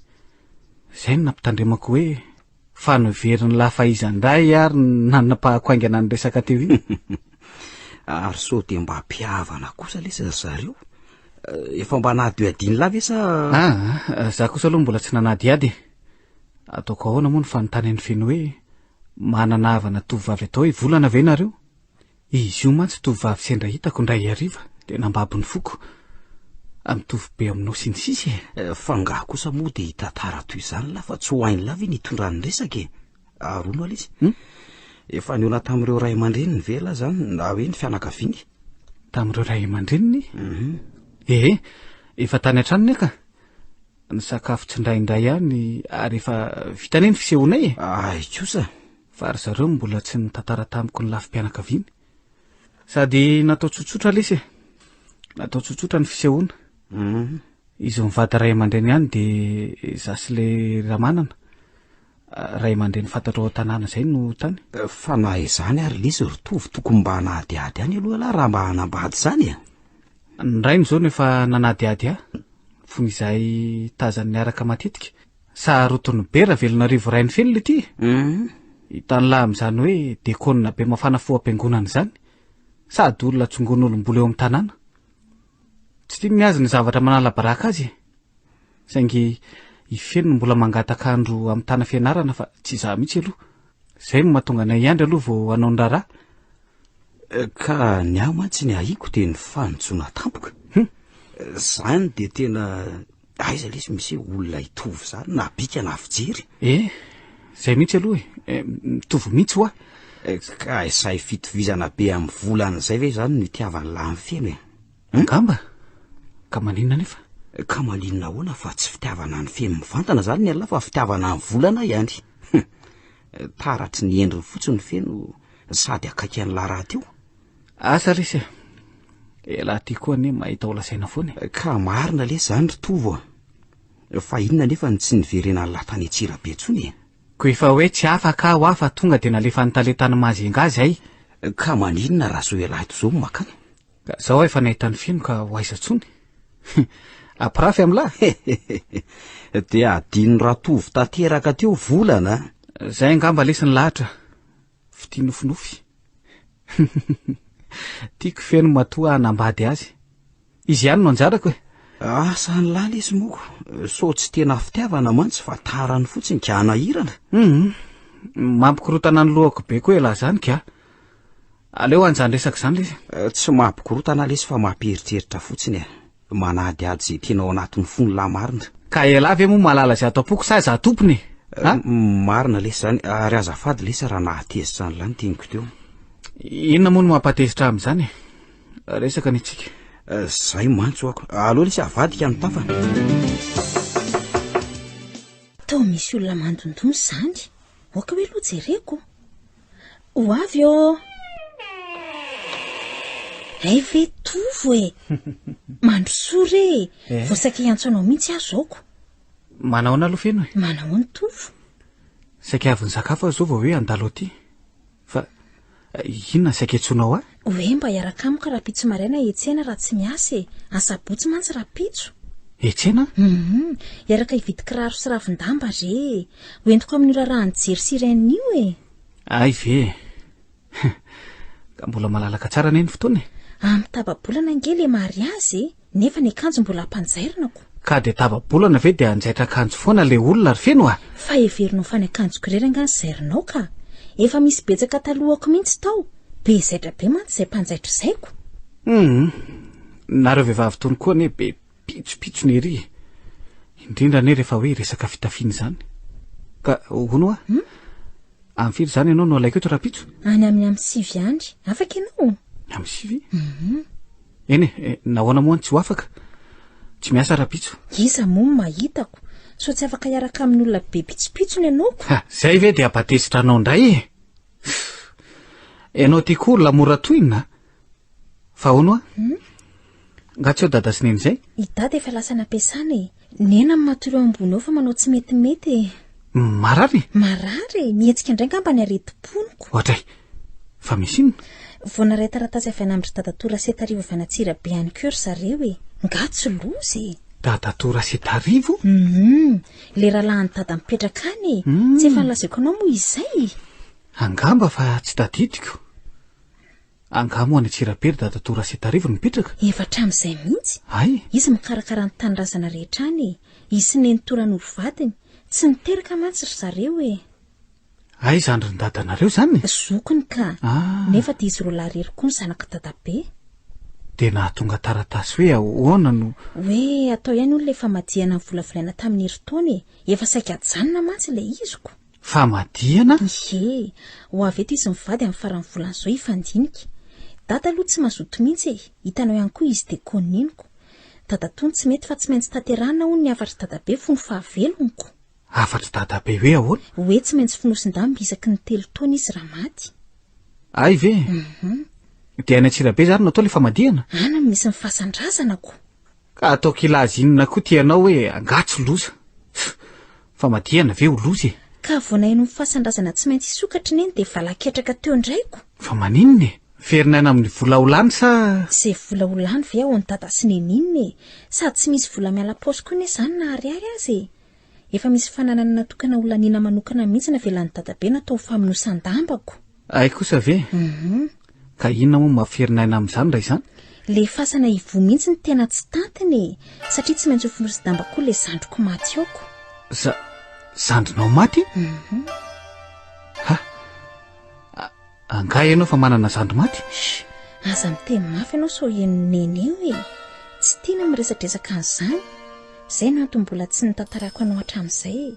C: Zay no nampitandremako hoe fa noverin'lah fahizany indray ary nanapahako haingana ny resaka teo iny.
B: Ary sao dia mba mpihavana kosa lesy ry zareo? Efa mba nadihadian'lah ve sa?
C: Aa, za kosa aloha mbola tsy nanadihady e. Ataoko ahoana moa ny fanontany an'i Feno hoe manana havana tovovavy atao hoe Volana ve nareo? Izy io mantsy tovovavy sendra hitako indray hariva dia nambabo ny foko. Mitovy be aminao sy ny sisa e.
B: Eh, fa angaha kosa moa dia hitantara toy izany lah fa tsy ho hain'lah ve ny hitondra ny resaka e? Ary hono aloha izy,
C: hmm?
B: Efa nihaona tamin'ireo ray aman-dreniny ve lah izany na hoe ny fianakaviany?
C: Tamin'ireo ray aman-dreniny?
B: Mhm.
C: Ee, efa tany an-tranony aho ka. Nisakafo tsindraindray ihany ary efa vita anie ny fisehoanay e.
B: Ay kosa.
C: Fa ry zareo mbola tsy nitantara tamiko ny lafim-pianakaviany. Sady natao tsotsotra lesy e. Natao tsotsotra ny fisehoana.
B: Mhm.
C: Izy mivady ray aman-dreny ihany dia za sy le Ramanana. Ray aman-dreny fantatro ao an-tanàna izay no tany.
B: Fa na izany ary lesy ry Tovo tokony mba hanadihady ihany aloha ialahy raha mba hanambady izany e.
C: Ny rainy izao no efa nanadihady ahy. Fony izahay tazany niaraka matetika. Sarotiny be Ravelonarivo rain'i Feno le ty e. Hitan'lah amin'izany hoe dekônina be mafana fo am-piangonana izany. Sady olona tsongon'olom-bolo eo amin'ny tanàna. Tsy tiany ny azy ny zavatra manala baraka azy e. Saingy i Feno no mbola mangataka andro hamitana fianarana fa tsy izaho mihitsy aloha. Izay no mahatonga anay hiandry aloha vao hanao ny raharaha.
B: Ka ny ahy mantsy ny ahiako dia ny fanojoana tampoka.
C: Hum.
B: Zany dia tena aiza lesy misy hoe olona hitovy zany na bika na fijery.
C: Eh, zay mihitsy aloha e. Eh, mitovy mihitsy hoa.
B: Eh, ka izay fitovizana be amin'ny volana izay ve zany no itiavan'ny lahy ny feno e?
C: Hum? Angamba. Ka maninona anefa?
B: Ka maninona ahoana fa tsy fitiavana ny feno mivantana zany ny an'lah fa fitiavana ny volana ihany. Hum. Taratry ny endriny fotsiny feno Sady akaiky an'lah rahateo.
C: Asa lesy e. Elah ty koa anie mahita ho lazaina foana
B: e. Ka marina lesy zany ry Tovo a. Fa inona anefa no tsy niverenan'lah tany Antsirabe intsony e?
C: Ko efa hoe tsy afaka aho fa tonga dia nalefan'ny tale tany Majunga zay.
B: Ka maninona raha zao elah eto zao no makany?
C: Ka zao aho efa nahita ny feno ka ho aiza tsony? Ampirafy amin'lah?
B: Dia adino Ratovo tanteraka teo volana
C: a. Zay angamba lesy ny lahatra. Fitia nofinofy. Tiako feno matoa hanambady azy. Izy ihany no anjarako e.
B: Asa an'lah lesy moko. Sao tsy tena fitiavana mantsy fa tarany fotsiny ka hanahirana.
C: Hum. Mampikorontana ny lohako be koa ialahy izany ka. Aleo an'izany resaka izany lesy.
B: Tsy mampikorontana lesy fa mampieritreritra fotsiny e. Manadihady izay tena ao anatin'ny fon'lah marina.
C: Ka ialahy ve moa mahalala izay ato am-poko sa izaho tompony e?
B: Ha? Marina lesy izany, ary azafady lesy raha nahatezitra an'lah ny teniko teo.
C: Inona moa no mampatezitra ahy amin'izany e? Resaka ny antsika.
B: Zay mantsy hoako. Aleo lesy avadika ny tafa.
E: Toa misy olona mandondona izany. Aoka hoe aloha jereko. Ho avy ô! Hay ve Tovo e! Mandrosoa re e!
C: Eh?
E: Vao saika hiantso anao mihitsy aho zao ko.
C: Manahoana aloha Feno e?
E: Manahoana Tovo?
C: Saika avy nisakafo aho izao vao hoe handalo aty. Fa. Inona ny saika iantsoanao ahy?
E: Hoe mba hiaraka amiko rahampitso maraina hiantsena raha tsy miasa e! Asabotsy mantsy rahampitso.
C: Hiantsena?
E: Hum, hiaraka hividy kiraro sy ravin-damba re e! Ho entiko amin'io raharahan'i Jery sy Irène io e!
C: Hay ve e! Ka mbola malalaka tsara anie ny fotoana e!
E: Amin'ny tapa-bolana ange le mariazy e! Nefa ny akanjo mbola ampanjairina ko.
C: Ka dia tapa-bolana ve dia hanjaitra akanjo foana le olona ry Feno a!
E: Fa heverinao fa ny akanjoko irery angaha no zairinao ka! Efa misy betsaka talohako mihitsy tao, be zaitra be mantsy izay mpanjaitra izay ko!
C: Hum! Nareo vehivavy tony koa anie be pitsopitsony ery e! Indrindra anie rehefa hoe resaka fitafiana izany. Ka hono hoa? Amin'ny firy izany ianao no alaiko eto rahampitso?
E: Any amin'ny amin'ny sivy any. Afaka ianao?
C: Amin'ny sivy? Hum. Eny e, nahoana moa no tsy ho afaka? Tsy miasa rahampitso.
E: Iza moa no mahitako? Sao tsy afaka hiaraka amin'ny olona be pitsopitsony ianao ko?
C: Ha, zay ve dia hampatezitra anao indray e? Ianao ty koa olona mora tohina a! Fa ahoana hoa?
E: Hmm?
C: Nga tsy eo dada sy neny izay?
E: I dada efa lasa nampiasana e. Nena no matory eo ambony eo fa manao tsy metimety e.
C: Marary?
E: Marary e! Mihetsika indray angamba ny aretim-poniko.
C: Ohatray! Fa misy inona?
E: Vao naray taratasy avy any amin-dry dadatoa Rasetarivo avy any Antsirabe any koa ry zareo e! Nga tsy loza e!
C: Dadatoa Rasetarivo?
E: Hum! Ilay rahalahin'i dada mipetraka any e! Tsy efa nolazaiko anao moa izay?
C: Angamba fa tsy tadidiko. Angaha moa any Antsirabe ry dadatoa Rasetarivo no mipetraka?
E: Efa hatramin'izay mihitsy.
C: Hay!
E: Izy mikarakara ny tanindrazana rehetra any e! Izy sy nenitoa Ranoro vadiny. Tsy niteraka mantsy ry zareo e!
C: Hay zandrin'i dadanareo izany e?
E: Zokiny ka!
C: Ah!
E: Nefa dia izy roalahy irery koa no zanak'i dadabe.
C: Dia nahatonga taratasy hoe ahoana no.
E: Hoe atao ihany hono ilay famadihana novolavolaina tamin'ny herintaona e! Efa saika hajanona mantsy ilay iziko.
C: Famadihana?
E: Ie, ho avy eto izy mivady amin'ny faran'ny volana izao hifandinika. Dada aloha tsy mazoto mihitsy e, hitanao ihany koa izy dia koniniko. Dadatoa no tsy mety fa tsy maintsy tanterahina hono ny hafatr'i dadabe fony fahaveloniko.
C: Hafatr'i dadabe hoe ahoana?
E: Hoe tsy maintsy fonosin-damba isaky ny telo taona izy raha maty.
C: Hay ve? Dia any Antsirabe izany no atao ilay famadihana?
E: Any no misy ny fasan-drazanako.
C: Ka ataoko hilaza inona koa ty ianao hoe angaha tsy loza? Famadihana ve ho loza e?
E: Ka vao naheno ny fasan-drazana tsy maintsy hisokatra neny dia valaketraka teo indray ko.
C: Fa maninona e? Miverina any amin'ny vola ho lany sa?
E: Izay vola ho lany ve ahoan'i dada sy neny inona e? Sady tsy misy vola miala paosy koa anie izany na ariary aza e! Efa misy fananana natokana ho laniana manokana mihitsy navelan'i dadabe natao ho famonosan-dambako.
C: Hay kosa ve? Ka inona moa no mahaferinaina amin'izany raha izany?
E: Le fasana ivoho mihitsy no tena tsy tantiny e! Satria tsy maintsy ho fonosin-damba koa le zandriko maty eo ko.
C: Za, zandrinao maty? Ha! Angaha ianao fa manana zandry maty?
E: Shh! Aza miteny mafy ianao sao henon'i Neny eo e! Tsy tiana ny miresadresaka an'izany. Izay no antony mbola tsy nitantarako anao hatramin'izay e!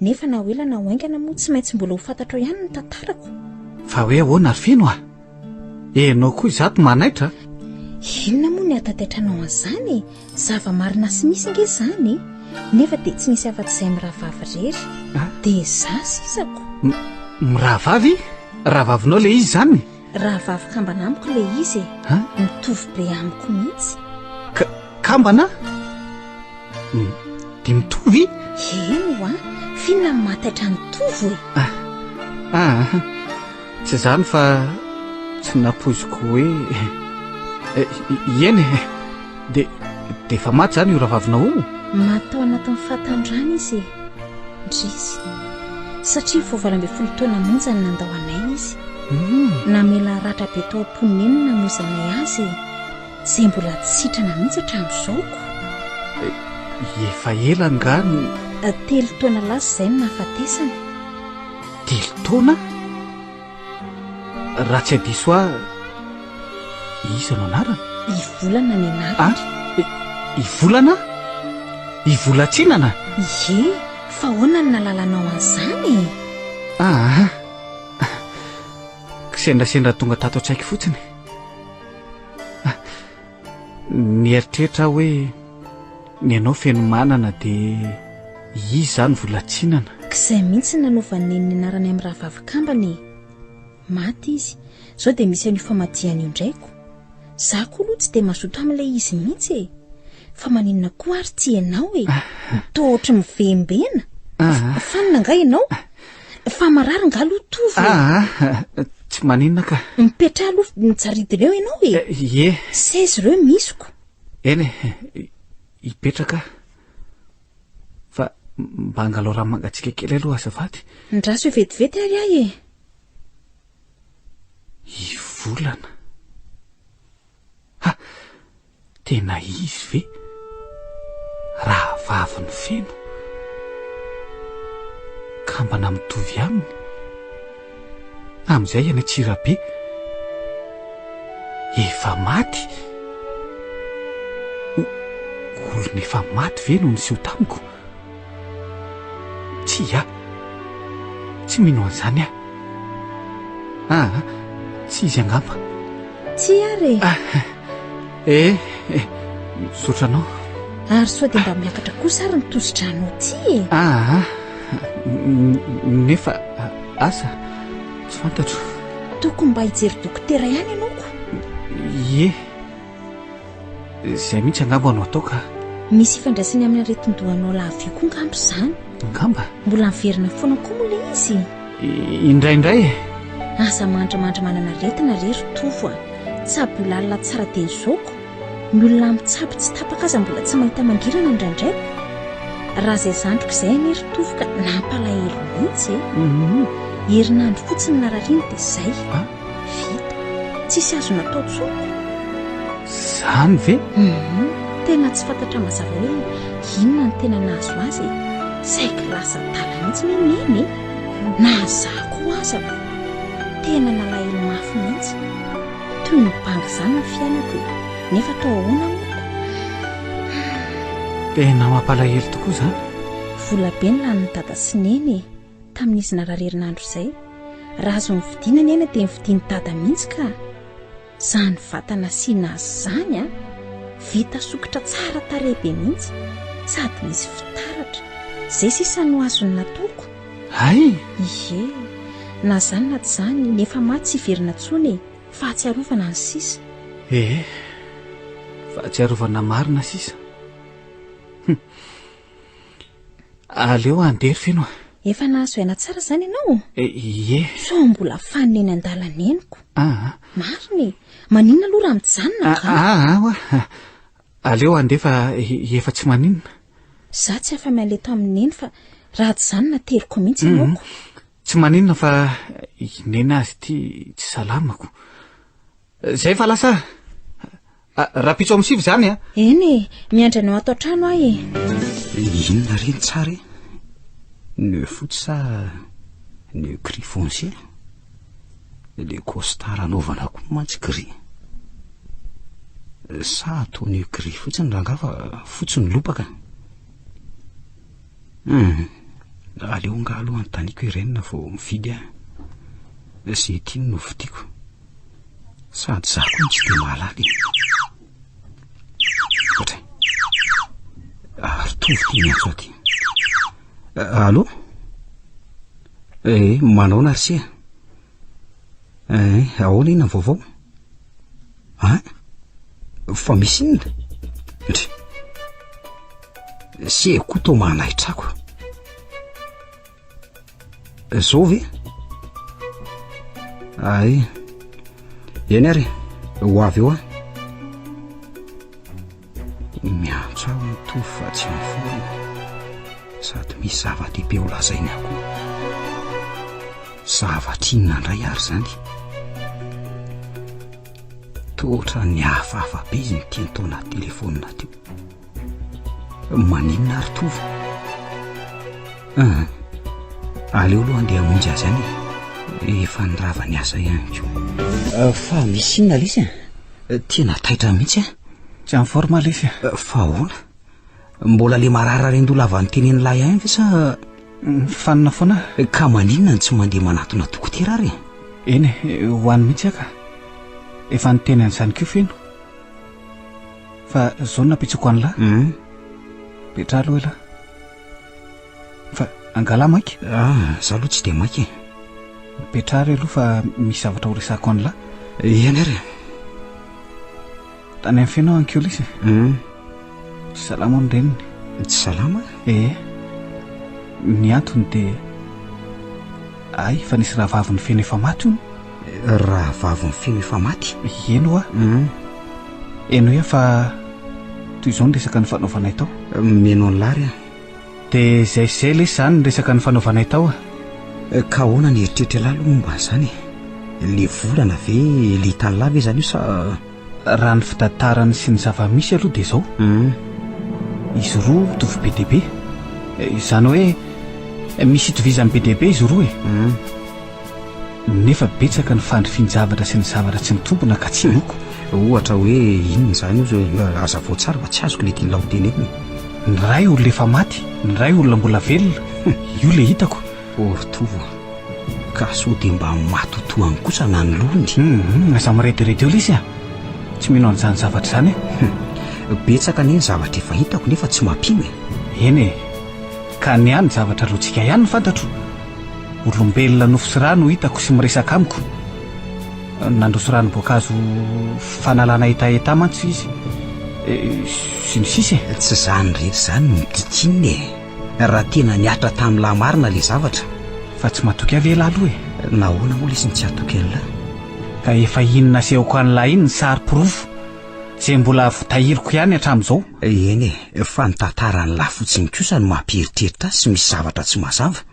E: Nefa na ho ela na ho haingana moa tsy maintsy mbola ho fantatrao ihany ny tantarako.
C: Fa hoe ahoana ry Feno a? Ianao koa izato manaitra a!
E: Inona moa ny hahataitaitra anao an'izany e? Zava-marina sy misy ange izany e! Nefa dia tsy misy afa-tsy izay mirahavavy irery. Dia izaho sisako.
C: Mirahavavy? Rahavavinao ilay izy izany?
E: Rahavavy kambana amiko ilay izy e! Mitovy be amiko mihitsy.
C: Ka, kambana? Dia mitovy?
E: Eny hoa, f'inona no mahataitra an'i Tovo e?
C: Ah, tsy izany fa tsy nampoiziko hoe... Eny e, dia dia efa maty izany io rahavavinao io?
E: Maty tao anatin'ny fahatanorana izy e, indrisy. Satria vao 18 taona monja no nandao anay izy. Namela ratra be tao am-pon'i Neny ny namoizanay azy e. Izay mbola tsy sitrana mihitsy hatramin'izao ko.
C: Efa ela angaha no.
E: Telo taona lasa izay no nahafatesany.
C: Telo taona? Raha tsy hadiso ahy, iza no anarany?
E: Ivolana ny anarany.
C: Ah, Ivolana? Ivolatsinana?
E: Ie, fa ahoana no nahalalanao an'izany e?
C: Ah, kisendrasendra tonga tato an-tsaiko fotsiny. Nieritreritra aho hoe ny anao fenomanana dia izy izany volatsinana.
E: K'izay mihitsy no nanaovan'i Neny ny anarany amin'ny rahavavy kambana e! Maty izy, izao dia misy an'io famadihana io indray ko! Za koa aloha tsy dia mazoto amin'ilay izy mihitsy e! Fa maninona koa ary tsy ianao e? Toa ohatry ny mivembena! Fanina angaha ianao? Fa marary angaha aloha Tovo e?
C: Aa! Tsy maninona ka.
E: Mipetraha aloha mijaridina eo ianao e.
C: Eh, ie.
E: Seza ireo misiko.
C: Eny e, hipetraka aho. Fa mba angalao rano mangatsiaka kely aloha azafady.
E: Ndraso eo vetivety ary aho e.
C: Hivolana. Ha! Tena izy ve? Rahavaviny feno? Kambana mitovy aminy? Amin'izay any Antsirabe? Efa maty? Olona efa maty ve no niseho tamiko? Tsia! Tsy mino an'izany aho. Aa, tsy izy angamba.
E: Tsia ary e!
C: Ah, eh, eh, misaotra anao.
E: Ary sao dia mba miakatra kosa ary ny tosi-dranao ity e?
C: Aa, nefa asa, tsy fantatro.
E: Tokony mba hijery dokotera ihany ianao ko.
C: Ie. Izay mihitsy angamba no atao ka.
E: Misy ifandraisany amin'ny aretin-dohanao lava io koa angamba izany.
C: Angamba?
E: Mbola miverina foana koa moa ilay izy?
C: Indraindray e.
E: Aza mandrimandry manana aretina re ry Tovo a. Tsabo lalina tsara dia ny zoko. Ny olona mitsabo tsy tapaka aza mbola tsy mahita mangirana indraindray ko. Raha izay zandriko izay anie ry Tovo ka nampalahelo mihitsy e. Herinandro fotsiny narariany dia izay. Vita. Tsisy azo natao tsony ko.
C: Zany ve?
E: Hum, tena tsy fantatra mazava hoe inona no tena nahazo azy e. Saiky lasa adala mihitsy anie Neny e. Na za koa aza ko. Tena nalahelo mafy mihitsy. Toy ny banga izany ny fiainako e. Nefa atao ahoana moa ko.
C: Tena mampalahelo tokoa izany.
E: Vola be ny lanin'i Dada sy Neny e, tamin'izy narary herinandro izay. Raha azo novidiana ny aina dia novidian'i Dada mihitsy ka! Izany vatana asiana azy izany an! Vita sokitra tsara tarehy be mihitsy, sady misy fitaratra. Izay sisa no azony nataoko.
C: Hay!
E: Ie! Na izany na tsy izany, ny efa maty tsy hiverina intsony e! Fahatsiarovana ny sisa.
C: Ee, fahatsiarovana marina sisa. Hum. Aleo handeha ry Feno a.
E: Efa nahazo aina tsara izany ianao?
C: Ie.
E: Sao mbola fanina eny an-dalana eny ko.
C: Aa.
E: Marina e. Maninona aloha raha mijanona ka?
C: Aa oa. Aleo handeha fa efa tsy maninona.
E: Za tsy afa-miala eto amin'i Neny fa raha tsy izany nateriko mihitsy ianao ko.
C: Tsy maninona fa i Neny azy ity tsy salama ko. Zay fa lasa ah. Rahampitso amin'ny sivy izany a.
E: Eny e, miandry anao ato an-trano aho e.
B: Inona re ny tsara e? Nœud fotsy sa nœud gris foncé? Le costard anaovana koa mantsy gris. Sa atao nœud gris fotsiny rangaha fa fotsy ny lobaka? Hum, aleo angaha aloha anontaniako i Reine vao mividy aho. Izay tiany no vidiako. Sady za koa tsy dia mahalala e. Ohatray. Ary tovo ty miantso aty. Allô? Eh, manaona ry se? Eh, ahoana inona ny vaovao? Hein? Fa misy inona? Ndry. Se koa toa manaitrako. Zao ve? Ay. Eny ary, ho avy eo aho. Miantso aho mitovy fa tsy mifoha. Sady misy zava-dehibe ho lazainy ahy koa. Zavatra inona indray ary izany? Toa ohatran'ny hafahafa be izy niteny tao anaty telefaonina teo. Maninona ary Tovo? Ah, aleo aloha andeha hamonjy azy any e. Efa nirava ny asa ihany koa. Ah, fa misy inona lesy a? Tena taitra mihitsy a.
C: Tsy en forme lesy a.
B: Ah, fa ahoana? Mbola le marary arendoha lava nitenen'ny lahy ihany ve sa
C: Mifanina foana
B: aho. Ka maninona no tsy mandeha manatona dokotera ary e?
C: Eny e, ho any mihitsy aho ka. Efa niteny an'izany koa Feno. Fa zao no nampitsoko an'lah.
B: Hum.
C: Petraha aloha elah. Fa angaha lah maika?
B: Ah, za aloha tsy dia maika e.
C: Petraha ary aloha fa misy zavatra ho resahako an'lah.
B: Eny ary e.
C: Tany amin'ny feno aho ankeo lesy e.
B: Hum.
C: Tsy salama hono reniny.
B: Tsy salama?
C: Ee. Ny antony dia... Hay, fa nisy rahavaviny feno efa maty hono.
B: Rahavavin'i Feno efa maty?
C: Eny hoa. Henoy aho fa toy izao ny resaka nifanaovanay tao.
B: Mino an'lah ry aho.
C: Dia izay sy izay lesy izany ny resaka nifanaovanay tao a.
B: Ka ahoana ny eritreritr'lah aloha momba an'izany e? Le volana ve, le hitan'lah ve izany io sa.
C: Raha ny fitantarany sy ny zava-misy aloha dia izao, izy roa mitovy be dia be. Izany hoe misy itovizany be dia be izy roa e. Nefa betsaka ny fandrifian-javatra sy ny zavatra tsy mitombina ka tsy inoako.
B: Ohatra hoe inona izany io? Hazavao tsara fa tsy azoko ilay tian'ilay ho tenenina.
C: Ny iray olona efa maty, ny iray olona mbola velona. Io ilay hitako.
B: O ry Tovo a! Ka sao dia mba matotoa any kosa na ny lohany?
C: Hum, aza mirediredy eo lesy a! Tsy mino an'izany zavatra izany aho.
B: Hum, betsaka anie ny zavatra efa hitako nefa tsy mampino e!
C: Eny e! Ka ny ahy ny zavatra lojika ihany no fantatro. Olombelona nofo sy rà no hitako sy miresaka amiko. Nandroso ranom-boankazo fanalana hetaheta mantsy izy sy ny sisa e!
B: Tsy izany rehetra izany no midika inona e! Raha tena nihatra tamin'lah marina le zavatra.
C: Fa tsy matoky ahy ve elah aloha e?
B: Nahoana moa lesy no tsy hatoky an'lah?
C: Ka efa iny nasehoko an'lah iny ny sary porofo, izay mbola voatahiriko ihany hatramin'izao.
B: Eny e, fa ny tantaran'lah fotsiny kosa no mampieritreritra ahy sy misy zavatra tsy mazava.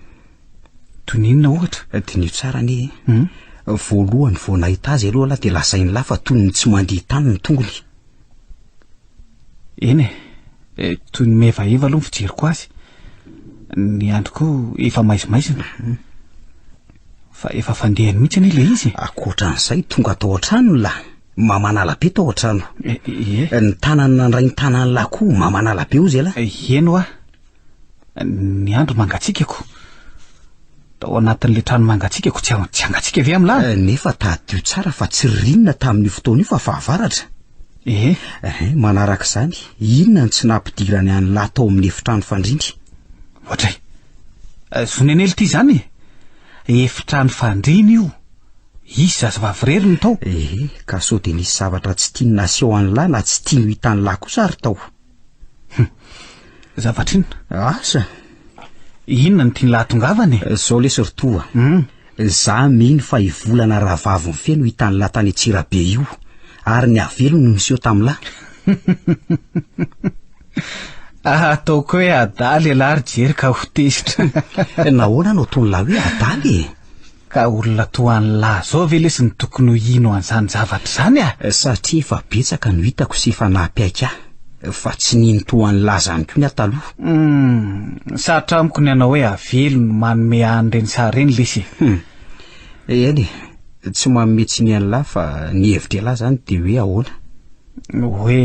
C: Toy ny inona ohatra?
B: Diniho tsara anie e. Voalohany vao nahita azy aloha lah dia lazain'lah fa toy ny tsy mandeha tany ny tongony.
C: Eny e, toy ny mihevaheva aloha ny fijeriko azy. Ny andro koa efa maizimaizina. Fa efa fandehany mihitsy anie ilay izy e.
B: Ankoatran'izay, tonga tao an-trano ny lahy. Mamanala be tao an-trano.
C: Ie.
B: Ny tanany nandray ny tanan'ny lahy koa mamanala be hozy elah.
C: Eny hoa. Ny andro mangatsiaka ko. Tao anatin'ilay trano mangatsiaka ko tsy tsy hangatsiaka ve amin'lah?
B: Eh, nefa tadidio tsara fa tsy ririnina tamin'io fotoana io fa fahavaratra.
C: Eh.
B: Eh, manaraka izany, inona no tsy nampidirany an'lah tao amin'ny efitrano fandriany?
C: Ohatray. Eh, Zonenely ity izany e. Efitrano fandriana io. Izy zazavavy irery no tao.
B: Eh, ka sao dia nisy zavatra tsy tiany naseho an'lah na tsy tiany ho hitan'lah kosa ary tao.
C: Hum. Zavatra inona?
B: Asa.
C: Inona no tian'lah hahatongavana e?
B: Zao lesy ry toa.
C: Hum.
B: Za mino fa i Volana rahavaviny feno hitan'lah tany Antsirabe io. Ary ny havelo no niseho tamin'lah.
C: Ataoko hoe adala ialahy ry Jery ka ho tezitra.
B: Nahoana no ataon'lah hoe adala e?
C: Ka olona toa an'lah zao ve lesy no tokony ho hino an'izany zavatra izany a?
B: Satria efa betsaka no hitako sy efa nahampiaiky ahy fa tsy nino toa an'lah zany koa ny aho taloha.
C: Humm, sarotra amiko ny hanao hoe avelo no manome an'ireny sary ireny lesy e.
B: Humm, eny e, tsy manome tsiny an'lah fa ny hevitr'ialahy zany dia hoe ahoana?
C: Hoe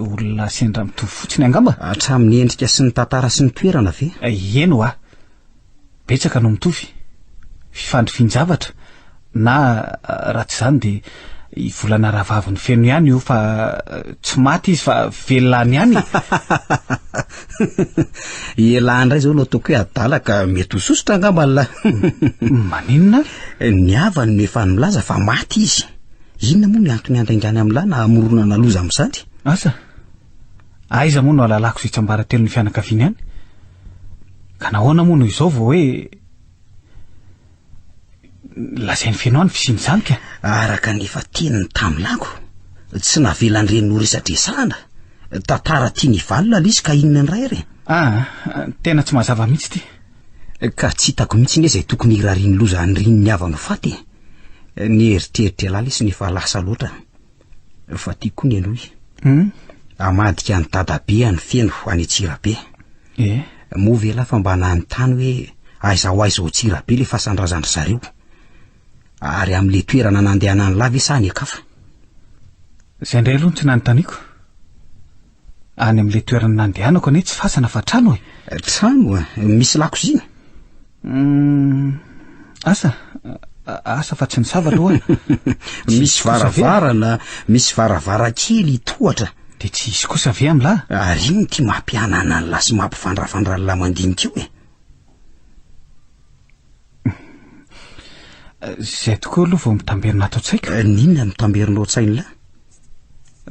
C: olona sendra mitovy fotsiny angamba?
B: Hatramin'ny endrika sy ny tantara sy ny toerana ve?
C: Eny hoa. Betsaka no mitovy. Fifandrifian-javatra, na raha tsy izany dia i Volana rahavaviny feno ihany io fa tsy maty izy fa velona any ihany e!
B: Elah indray izao no ataoko hoe adala ka mety ho sosotra angamba lah.
C: Maninona
B: ary? Ny havany no efa nilaza fa maty izy. Inona moa ny antony handaingany amin'lah na hamoronana loza amin'izany?
C: Asa? Aiza moa no ahalalako izay tsiambaratelon'ny fianakaviany any? Ka nahoana moa no izao vao hoe lazain'i Feno ny fisian'izany ka?
B: Araka ny efa teniny tamin'lako, tsy navelan'ireny ho resadresahana. Tantara tiany hivalona ilay izy ka inona indray re?
C: Ah, tena tsy mazava mihitsy ity.
B: Ka tsy hitako mihitsy anie izay tokony hirarian'ny loza an'ireny ny havany ho faty e. Ny eritreritr'ialahy lesy no efa lasa loatra. Fa tiako koa ny henoy.
C: Hum?
B: Hamadika an'i Dadabe any Feno, any Antsirabe.
C: Eh?
B: Moa ve ialahy fa mba nanontany hoe aiza ho aiza ao Antsirabe ilay fasan-drazan-dry zareo? Ary amin'ilay toerana nandehanan'ilahy ve sa any an-kafa?
C: Izay indray aloha no tsy nanontaniako. Any amin'ilay toerana nandehanako anie tsy fasana fa trano
B: e. Trano? Misy lakozia?
C: Hum, asa, asa fa tsy nisava aloha aho.
B: Misy varavarana, misy varavarankely tohatra.
C: Dia tsy hisy kosa ve amin'lah?
B: Ary inona ity mampihanana an'lah sy mampivandravandra an'lah mandinika io e?
C: Izay tokoa aloha vao mitamberina ato an-tsaiko.
B: N'inona mitamberina ao an-tsain'lah?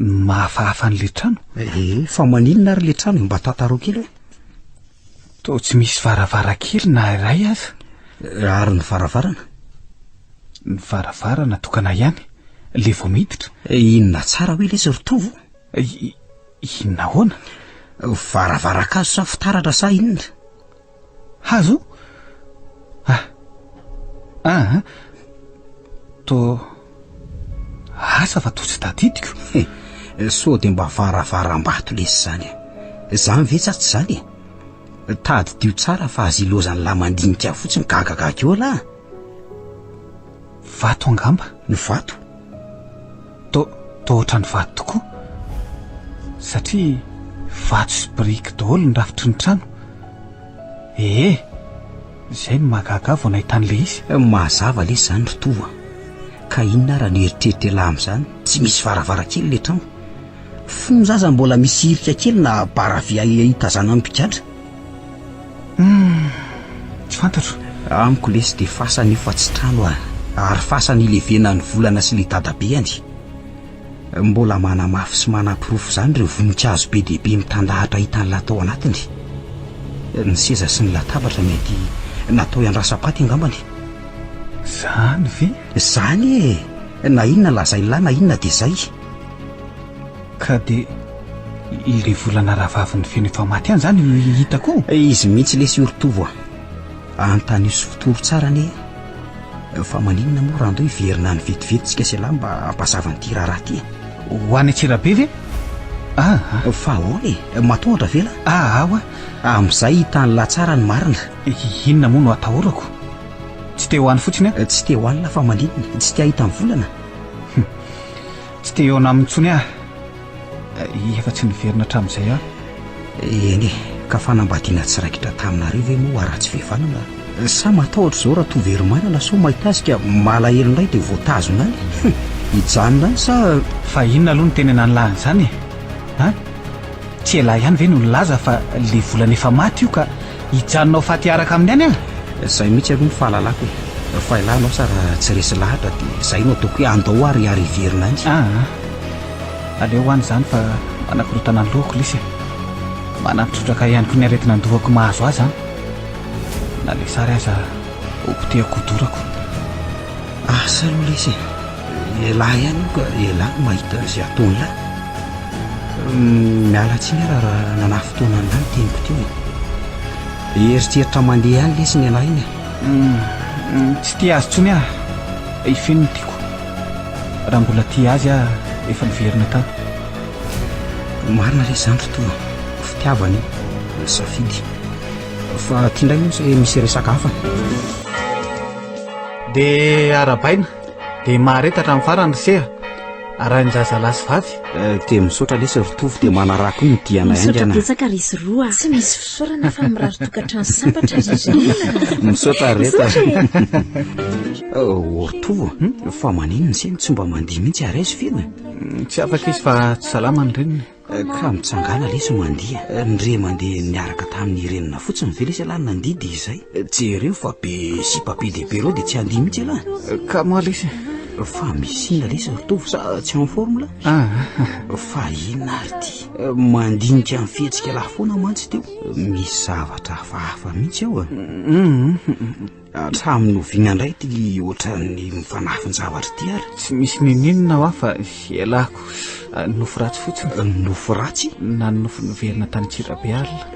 C: Ny mahafahafa an'ilay trano.
B: Eh, fa maninona ary ilay trano e? Mba tantarao kely hoe.
C: Toa tsy misy varavarankely na iray aza.
B: Ary ny varavarana?
C: Ny varavarana tokana ihany, le vao miditra.
B: Inona tsara hoy lesy ry Tovo?
C: Inona ahoana?
B: Varavaran-kazo sa fitaratra sa inona?
C: Hazo? Ah. Ah. To asa fa toa tsy tadidiko.
B: Sao dia mba varavaram-bato lesy izany e. Izany ve sa tsy izany e? Tadidio tsara fa aza ilaozan'lah mandinika fotsiny gagagaga eo lah.
C: Vato angamba.
B: Ny vato?
C: To, toa ohatran'ny vato tokoa. Satria vato sy biriky daholo ny rafitry ny trano. Ee, izay no mahagaga ahy vao nahita an'ilay izy.
B: Mazava lesy izany ry Tovo a. Ka inona ara no eritreritr'ialahy amin'izany? Tsy misy varavarankely ilay trano. Fonja aza mbola misy hirika kely na bara vy hitazanan'ny mpigadra.
C: Humm, tsy fantatro.
B: Amiko lesy dia fasana io fa tsy trano a! Ary fasana ilevenan'ny volana sy le dadabeany. Mbola manamafy sy manaporofo izany ireo voninkazo be dia be mitandahatra hitan'lah tao anatiny. Ny seza sy ny latabatra mety natao hiandrasam-paty angambany.
C: Zany ve?
B: Zany e! Na inona lazain'lah na inona dia zay.
C: Ka dia ilay volana rahavavin'i Feno efa maty ihany izany io hitako io?
B: Izy mihitsy lesy io ry Tovo a! Anontanio sy fotory tsara anie e! Fa maninona moa raha andao hiverina any vetivety tsika sy ialahy mba hampazava an'ity raharaha ity e?
C: Ho any Antsirabe ve? Ah
B: ah! Fa ahoana e? Matahotra ve lah?
C: Ah ah oa!
B: Amin'izay hitan'lah tsara ny marina.
C: Inona moa no atahorako? Tsy te ho any fotsiny aho.
B: Tsy te ho any lah fa maninona? Tsy te hahita ny volana?
C: Tsy te hihaona aminy intsony aho. Efa tsy niverina hatramin'izay aho.
B: Eny e, ka fanambadiana tsy raikitra taminareo ve moa haratsy fihavanana? Sa matahotra izao Ratoverimanana sao mahita azy ka malahelo indray dia voatazona any? Hijanona any sa.
C: Fa inona aloha no tena nanilahany izany e? An? Tsy ialahy ihany ve no nilaza fa le volana efa maty io ka hijanona ho faty hiaraka aminy any aho?
B: Zay mihitsy aloha ny fahalalako e! Fa ialahy anao sa raha tsy resy lahatra dia zay no ataoko hoe andao ary ary hiverina any.
C: Aa! Aleo any izany fa manakorontana ny lohako lisy e! Manampy trotraka ihany koa ny aretina an-dohako mahazo ahy izany. Na le sary aza hopotehako hodorako.
B: Asa aloha lesy e! Elah ihany io ka elah no mahita izay ataon'lah. Miala tsiny aho raha nanafotoana an'lah ny teniko teo e. Eritreritra mandeha ihany lesy ny anah iny e.
C: Tsy tia azy intsony aho. I Feno no tiako. Raha mbola tia azy aho efa niverina tany.
B: Marina re izany ry Toa. Fitiavana io. Safidy. Fa ty indray moa misy resaka hafa.
C: Dia arahabaina, dia mahareta hatramin'ny farany ry se a! Arahin-jazalahy sy vavy.
B: Eh, dia misaotra lesy ry Tovo dia manaraha koa ny dianay
D: Misaotra
B: haingana.
D: betsaka ry izy roa a!
E: Tsy misy fisaorana fa mirary tokantrano sambatra ry Renina a!
B: Misaotra ry reto a!
E: Misaotra e!
B: Oh, ry Tovo, fa maninona ise no tsy mba mandihy mihitsy ary aiza feno e?
C: Tsy afaka izy fa tsy salama ny reniny.
B: Ka mitsangàna lesy mandihy a! Ny re mandeha niaraka tamin'ny renina fotsiny ve lesy ialahy nandihy dia izay? Jereo fa be sipa be dia be ireo dia tsy handihy mihitsy ialahy.
C: Ka moa lesy
B: e! Fa misy inona lesy ry Tovo sa tsy en forme lahy?
C: Ah!
B: Fa inona ary ity? Mandinika ny fihetsik'ialahy foana mantsy teo. Misy zavatra hafahafa mihitsy ao e! Hatramin'ny oviana indray ity ohatran'ny mifanafin-javatra ity ary?
C: Tsy misy n'inon'inona hoa fa ialako nofy ratsy fotsiny.
B: Nofy ratsy?
C: Nanonofy niverina tany Antsirabe alina.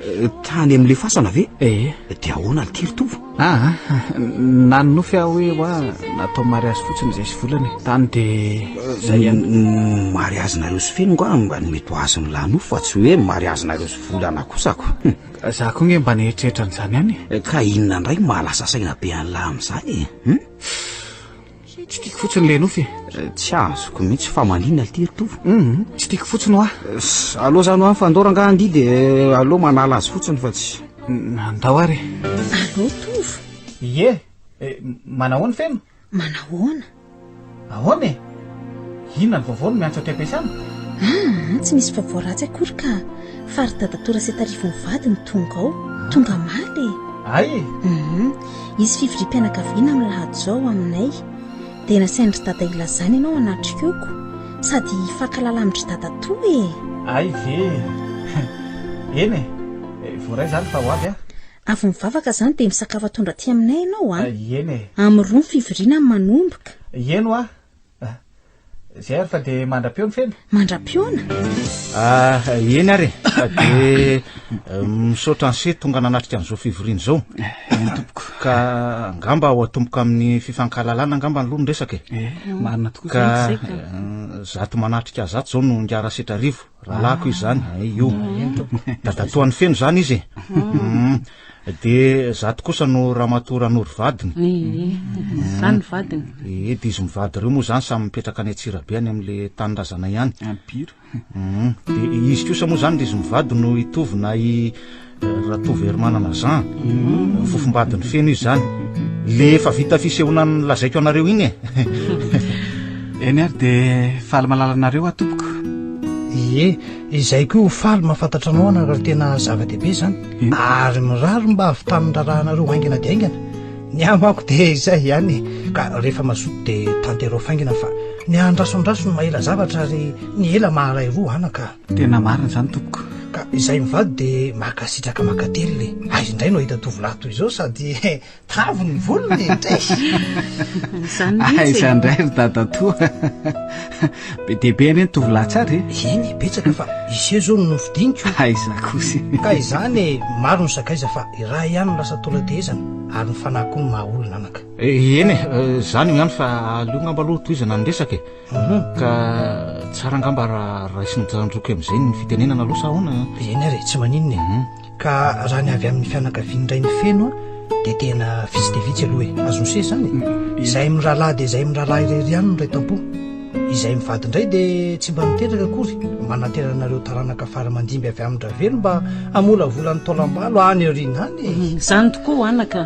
B: Tany amin'ilay fasana ve?
C: Ee.
B: Dia ahoana ity ry Tovo?
C: Aa, nanonofy aho hoe hoa natao mariazy fotsiny izay sy volana e. Tany dia izay ihany.
B: Mariazinareo sy Feno angaha mba no mety ho azon'ny lahy nofy fa tsy hoe mariazinareo sy volana kosako.
C: Za koa nge mba nieritreritra an'izany ihany
B: e. Ka inona indray no mahalasa saina be an'lah amin'izany e? Hum?
C: Tsy tiako fotsiny le nofy e.
B: Tsy azoko mihitsy fa maninona ity ry Tovo?
C: Hum, tsy tiako fotsiny hoa.
B: Aleo zany hoa fa andao rangaha handihy dia aleo manala azy fotsiny fa tsy.
C: Andao ary e.
E: Allo Tovo?
C: Ie, manahoana Feno?
E: Manahoana?
C: Ahoana e? Inona ny vaovao no miantso aty am-piasana?
E: Aa, tsy misy vaovao ratsy akory ka! Fa ry dadatoa Rasetarivo mivady no tonga ao. Tonga omaly e!
C: Hay e!
E: Hum, hisy fivoriam-pianakaviana amin'ny lahady izao ao aminay. Dia nasain-dry dada hilazana ianao hanatrika eo ko! Sady hifankahalala amin-dry dadatoa e!
C: Hay ve e! Eny e! Voaray izany fa ho avy aho.
E: Avy mivavaka izany dia misakafo atoandro aty aminay ianao an!
C: Eny e!
E: Amin'ny roa ny fivoriana no manomboka.
C: Eny hoa! Izay ary fa dia mandra-peo ny feno.
E: Mandra-pihaona?
F: Ah, eny ary e! Fa dia misaotra an'i Se tonga nanatrika an'izao fivoriana izao.
C: Eny tompoko.
F: Ka angamba ho atomboka amin'ny fifankahalalana angamba aloha ny resaka e.
C: Eh, marina tokoa
F: Ka
C: izany.
F: eh, zato manatrika zato izao no ingahy Rasetrarivo. Rahalahiko izy izany, ay io. Dadatoan'i Feno izany izy e. Mm. Dia zato kosa no ramatoa Ranoro vadiny.
A: Ee, izany vadiny.
F: Ee, dia izy mivady ireo moa izany samy mipetraka any Antsirabe any amin'ilay tanindrazana ihany.
C: Ampiro.
F: Mm. Dia izy kosa moa izany ry izy mivady no hitovy na i Ratovoherimanana Jean. Fofombadiny feno izy izany. Le efa vita fisehoana nolazaiko anareo iny e.
C: Eny ary dia faly mahalala anareo aho tompoko.
G: Ie, izay koa ho faly mahafantatra anao anaka ary tena zava-dehibe izany. Ary mirary mba hahavitan'ny raharahanareo haingana dia haingana. Ny ahy manko dia izay ihany e. Ka rehefa mazoto dia tanterao faingana fa ny andraso andraso no mahela zavatra ary ny ela maharay roa anaka.
C: Tena marina izany tompoko.
G: Ka izay mivady dia mankasitraka mankatelina e. Aiza indray no hahita tovolahy toy izao sady tavy ny volony e, dray.
A: Izany mihitsy e.
C: Aiza indray ry dadatoa. Be dia be anie ny tovolahy tsara e.
G: Eny, betsaka fa ise izao no nofidiniko.
C: Aiza kosa e.
G: Ka izany e, maro ny sakaiza fa iray ihany no lasa taolan-tehezana ary ny fanahy koa no maha olona anaka.
F: Eny e, izany io ihany fa aleo angamba aloha tohizana ny resaka e. Ka tsara angamba raha raisin'ny zandriko amin'izay ny fitenenana aloha sa ahoana?
G: Eny ary e, tsy maninona e. Ka raha ny avy amin'ny fianakavian'ny rain'i Feno dia tena vitsy dia vitsy aloha e. Azon'i se izany e. Izahay mirahalahy dia izahay mirahalahy irery ihany no iray tampo. Izahay mivady indray dia tsy mba niteraka akory. Manantena anareo taranaka fara aman-dimby avy amin-dRavelo mba hamolavola ny taolam-balo any aoriana any e.
A: Izany tokoa anaka.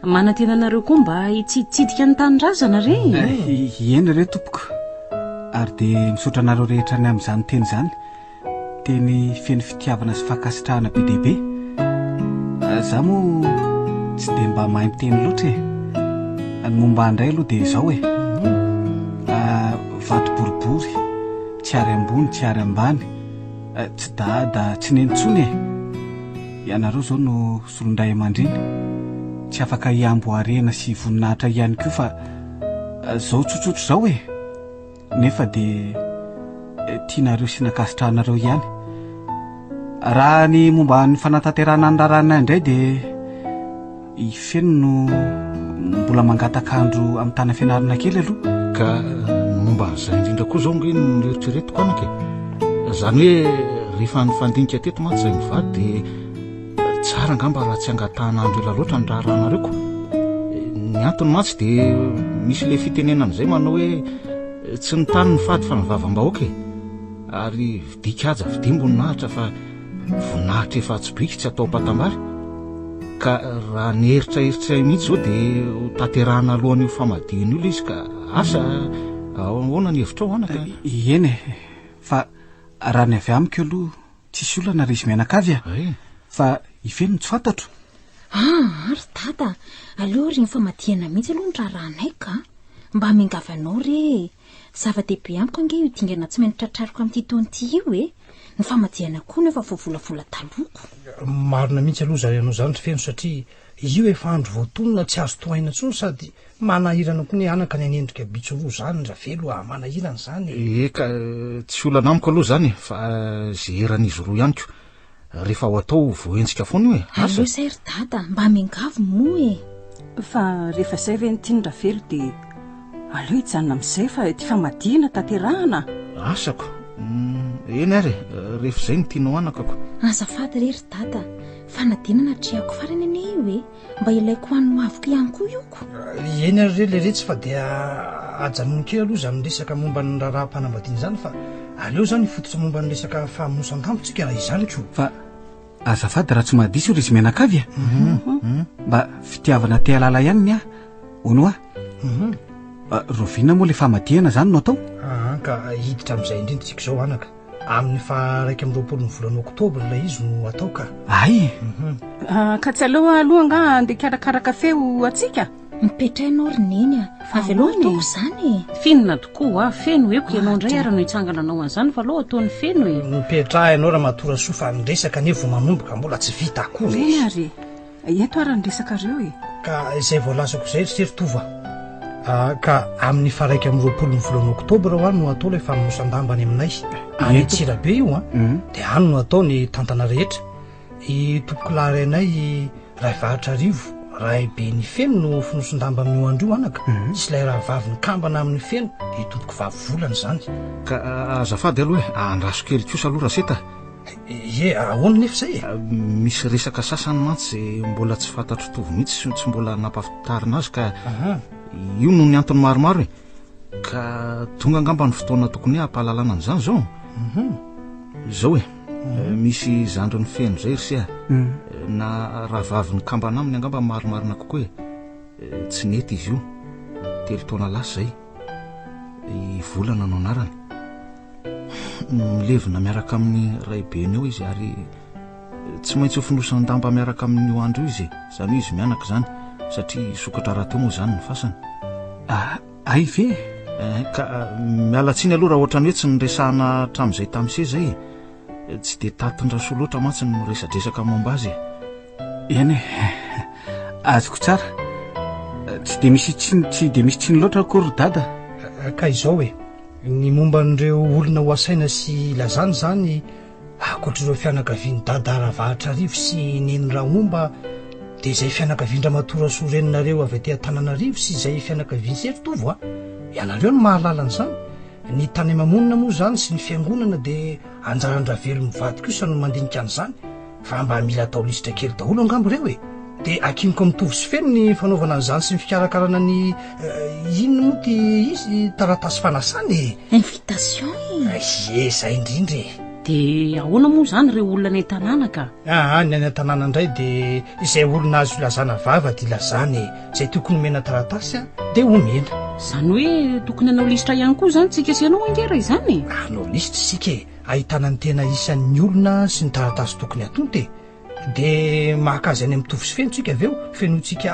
A: Manantena anareo koa mba hitsiditsidika ny tanindrazana re e!
C: Eh, eny re tompoko. Ary dia misaotra anareo rehetra ny amin'izany teny izany. Teny feno fitiavana sy fankasitrahana be dia be. Eh, za moa tsy dia mba mahay miteny loatra e. Ny momba ahy indray aloha dia izao e. Ah, vato boribory, tsy ary ambony, tsy ary ambany, eh, tsy dada, tsy neny intsony e. Ianareo izao no solon-dray aman-dreny, tsy afaka hihambo harena sy voninahitra ihany koa fa izao tsotsotra izao e! Nefa dia tianareo sy nankasitrahanareo ihany. Raha ny momba ny fanatanterahana ny raharahanay indray dia i Feno no mbola mangataka andro amin'ny tany fianarana kely aloha.
F: Ka ny momba an'izay indrindra koa izao ange no noeritreretiko anaka e. Izany hoe rehefa nifandinika teto mantsy izahay mivady dia tsara angamba raha tsy angatahana andro ela loatra ny raharahanareo ko. Ny antony mantsy dia misy ilay fitenenana izay manao hoe tsy ny tany no fady fa ny vavam-bahoaka e. Ary vidian-kaja vidiam-boninahitra fa Voninahitra efa atsobika tsy atao am-patambary ka raha ny eritreritra mihitsy izao dia ho tanterahana alohan'io famadihana io ilay izy ka asa ahoana ny hevitrao anaka?
C: Eny e, fa raha ny avy amiko aloha tsisy olana ry izy mianakavy a! Fa i Feno no tsy fantatro.
E: Aa ry dada, aleo aorian'ny famadihana mihitsy aloha ny raharahanay ka! Mba miangavy anao re e! Zava-dehibe amiko ange io dingana tsy maintsy tratrariko amin'ity taona ity io e! Ny famadihana koa no efa voavolavola talohako.
G: Marina mihitsy aloha izany anao izany ry Feno satria io efa andro voatonona tsy azo tohaina intsony sady manahirana koa ny anaka ny hanendrika bitro roa izany Ravelo a! Manahirana izany
F: e! Eka, tsy olana amiko aloha izany e, fa ze eran'izy roa ihany ko. Rehefa ho atao voahenjika foana io e!
E: Asa. Aleo izay ry dada, mba miangavy moa e!
H: Fa rehefa izay ve ny tian'i Ravelo dia aleo hijanona amin'izay fa ity famadihana tanterahana.
F: Asako. Eny ary e, rehefa izay no tianao anakako.
E: Azafady re ry dada, fanadinana atrehako farany anie io e! Mba ilaiko ho an'ny hoaviko ihany koa io ko.
G: Eny ary re leretsy fa dia ajanony kely aloha izany resaka momba ny raharaham-panambadiana izany fa aleo izany hifototra momba ny resaka famonosan-dambo tsika raha izany ko.
C: Fa azafady raha tsy mahadiso ry izy mianakavy a. Mba fitiavana te halala ihany ny ahy, hono hoa. Rahoviana moa ilay famadihana izany no atao?
G: Aa ka hiditra amin'izay indrindra tsika izao anaka. Amin'ny faha 21 ny volana oktobra ilay izy no atao ka.
C: Ay!
H: Ah, ka tsy aleo aloha angaha handeha hikarakara kafe ho antsika?
E: Mipetraha ianao ry Neny a!
A: Fa
E: Avy aloha
A: ahoana e?
E: ataoko izany e!
A: Finina tokoa, feno eko ianao indray ary no hitsangana hanao an'izany fa aleo ataon'i Feno e!
G: Mipetraha ianao Ramatoa Rasoa fa ny resaka anie vao manomboka mbola tsy vita akory e!
H: Eny ary e! Ento ary ny resakareo e.
G: Ka izay voalazako izay ry se ry Tovo a. Ka amin'ny faha-21 ny volana oktobra hoa no atao ilay famonosan-damba any aminay. Any Antsirabe io an. Dia any no atao ny tantana rehetra. I tompokolahy rainay i Raivahatrarivo, Raibenifeno no fonosin-damba amin'io andro io anaka, sy ilay rahavavy nikambana amin'i Feno, i tompokovavy Volana izany.
F: Ka azafady aloha e, andraso kely kosa aloha Raseta a.
G: Ie, ahoana nefa izay e?
F: Misy resaka sasany mantsy izay mbola tsy fantatr'i Tovo mihitsy sy tsy mbola nampahafantarina azy ka io noho ny antony maromaro e. Ka tonga angamba ny fotoana tokony hoe hampahalalana an'izany izao. Izao e, misy zandriny feno izay ry se a. Na rahavavy nikambana aminy angamba marimarina kokoa e. Tsy nety izy io. Telo taona lasa izay. I Volana no anarany. Milevina miaraka amin'ny raibeny eo izy ary tsy maintsy ho fonosan-damba miaraka amin'io andro io izy e. Izany hoe izy mianaka izany, satria hisokatra rahateo moa izany ny fasany.
C: Ah, hay ve?
F: Eh, ka miala tsiny aloha raha ohatran'ny hoe tsy niresahana hatramin'izay tamin'ny seza e. Tsy dia tatin-dRasoa loatra mantsy ny miresadresaka momba azy e.
C: Eny e, azoko tsara. Tsy dia misy tsiny, tsy dia misy tsiny loatra akory ry dada.
G: Ka izao e, ny momba an'ireo olona ho asaina sy ilazana izany, ankoatr'ireo fianakavian'i Dada Ravahatrarivo sy Neny Rahomba, dia izay fianakavian-dRamatoa Rasoa reninareo avy aty Antananarivo sy izay fianakavian'i Sery Tovo a! Ianareo no mahalala an'izany. Ny tany ama-monina moa izany sy ny fiangonana dia anjaran-dRavelo mivady kosa no mandinika an'izany. Fa mba mila atao lisitra kely daholo angamba ireo e! Dia akiniko amin'ny Tovo sy Feno ny fanaovana an'izany sy ny fikarakarana ny inona moa ity izy taratasy fanasana e!
E: Invitation e!
G: Ie, izay indrindra e!
A: Dia ahoana moa izany ireo olona any an-tanàna ka?
G: Aa, ny any an-tanàna indray dia izay olona azo ilazana vava dia ilazana e! Izay tokony omena taratasy dia omena.
A: Izany hoe tokony hanao lisitra ihany koa izany tsika sy ianao ange raha izany e!
G: Hanao lisitra isika e! Ahitana ny tena isan'ny olona sy ny taratasy tokony hatonta e! Dia maka azy any amin'ny Tovo sy Feno tsika avy eo, fenointsika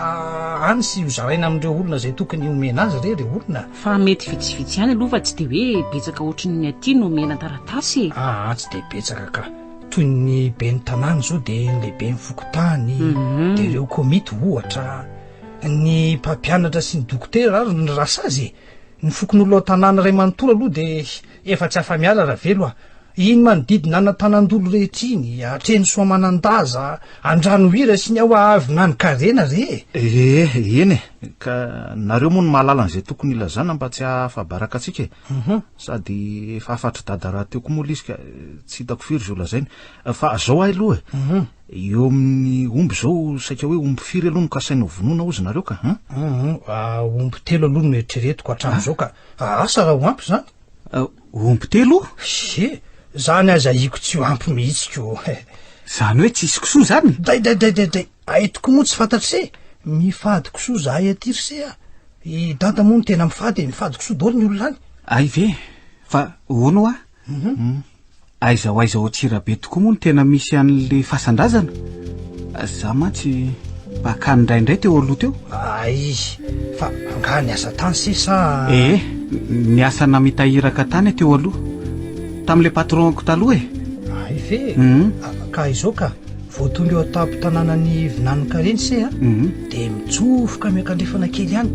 G: any sy hozaraina amin'ireo olona izay tokony homena azy re ireo olona.
A: Fa mety vitsivitsy ihany aloha fa tsy dia hoe betsaka ohatry ny aty no omena taratasy e!
G: Aa tsy dia betsaka ka! Toy ny ben'ny tanàna izao dia ny lehiben'ny fokontany, dia ireo komity ohatra, ny mpampianatra sy ny dokotera ary ny rasazy e! Ny fokonolona ao an-tanàna iray manontolo aloha dia Efa tsy afa-miala Ravelo a! Iny manodidina an'Antanandolo rehetra iny, hatreny Soamanandaza, Andranohira sy ny ao Avinanikarena re e!
F: Ee, eny e! Ka nareo moa no mahalala an'izay tokony hilazana mba tsy hahafa-baraka antsika e! Sady efa hafatr'i Dada rahateo koa moa ilay izy ka tsy hitako firy izay holazainy. Fa zao ahy aloha e! Eo amin'ny omby izao saika hoe omby firy aloha no kasaina ho vonoina hozy nareo ka? An?
G: Omby telo aloha no eritreretiko hatramin'izao ka. Asa raha ho ampy izany?
C: Omby telo?
G: He, zany aza ahiko tsy ho ampy mihitsy ko.
C: Zany hoe tsisy kisoa zany?
G: Dai dai dai dai dai, hay tokoa moa tsy fantatr'i se, mifady kisoa zahay aty ry se a! I dada moa no tena mifady e, mifady kisoa daholo ny olona any.
C: Hay ve? Fa hono hoa? Aiza ho aiza ao Antsirabe tokoa moa no tena misy an'le fasan-drazana? Za mantsy mpakany indraindray teo aloha teo.
G: Ay, fa angaha niasa tany se sa?
C: Ee, niasa namita iraka tany aho teo aloha. Tamin'le patron-ko taloha e.
G: Ay ve? Ka izao ka, vao tonga eo an-tampon-tanànan'i Vinanikareny se a, dia mitsofoka miankandrefana kely any,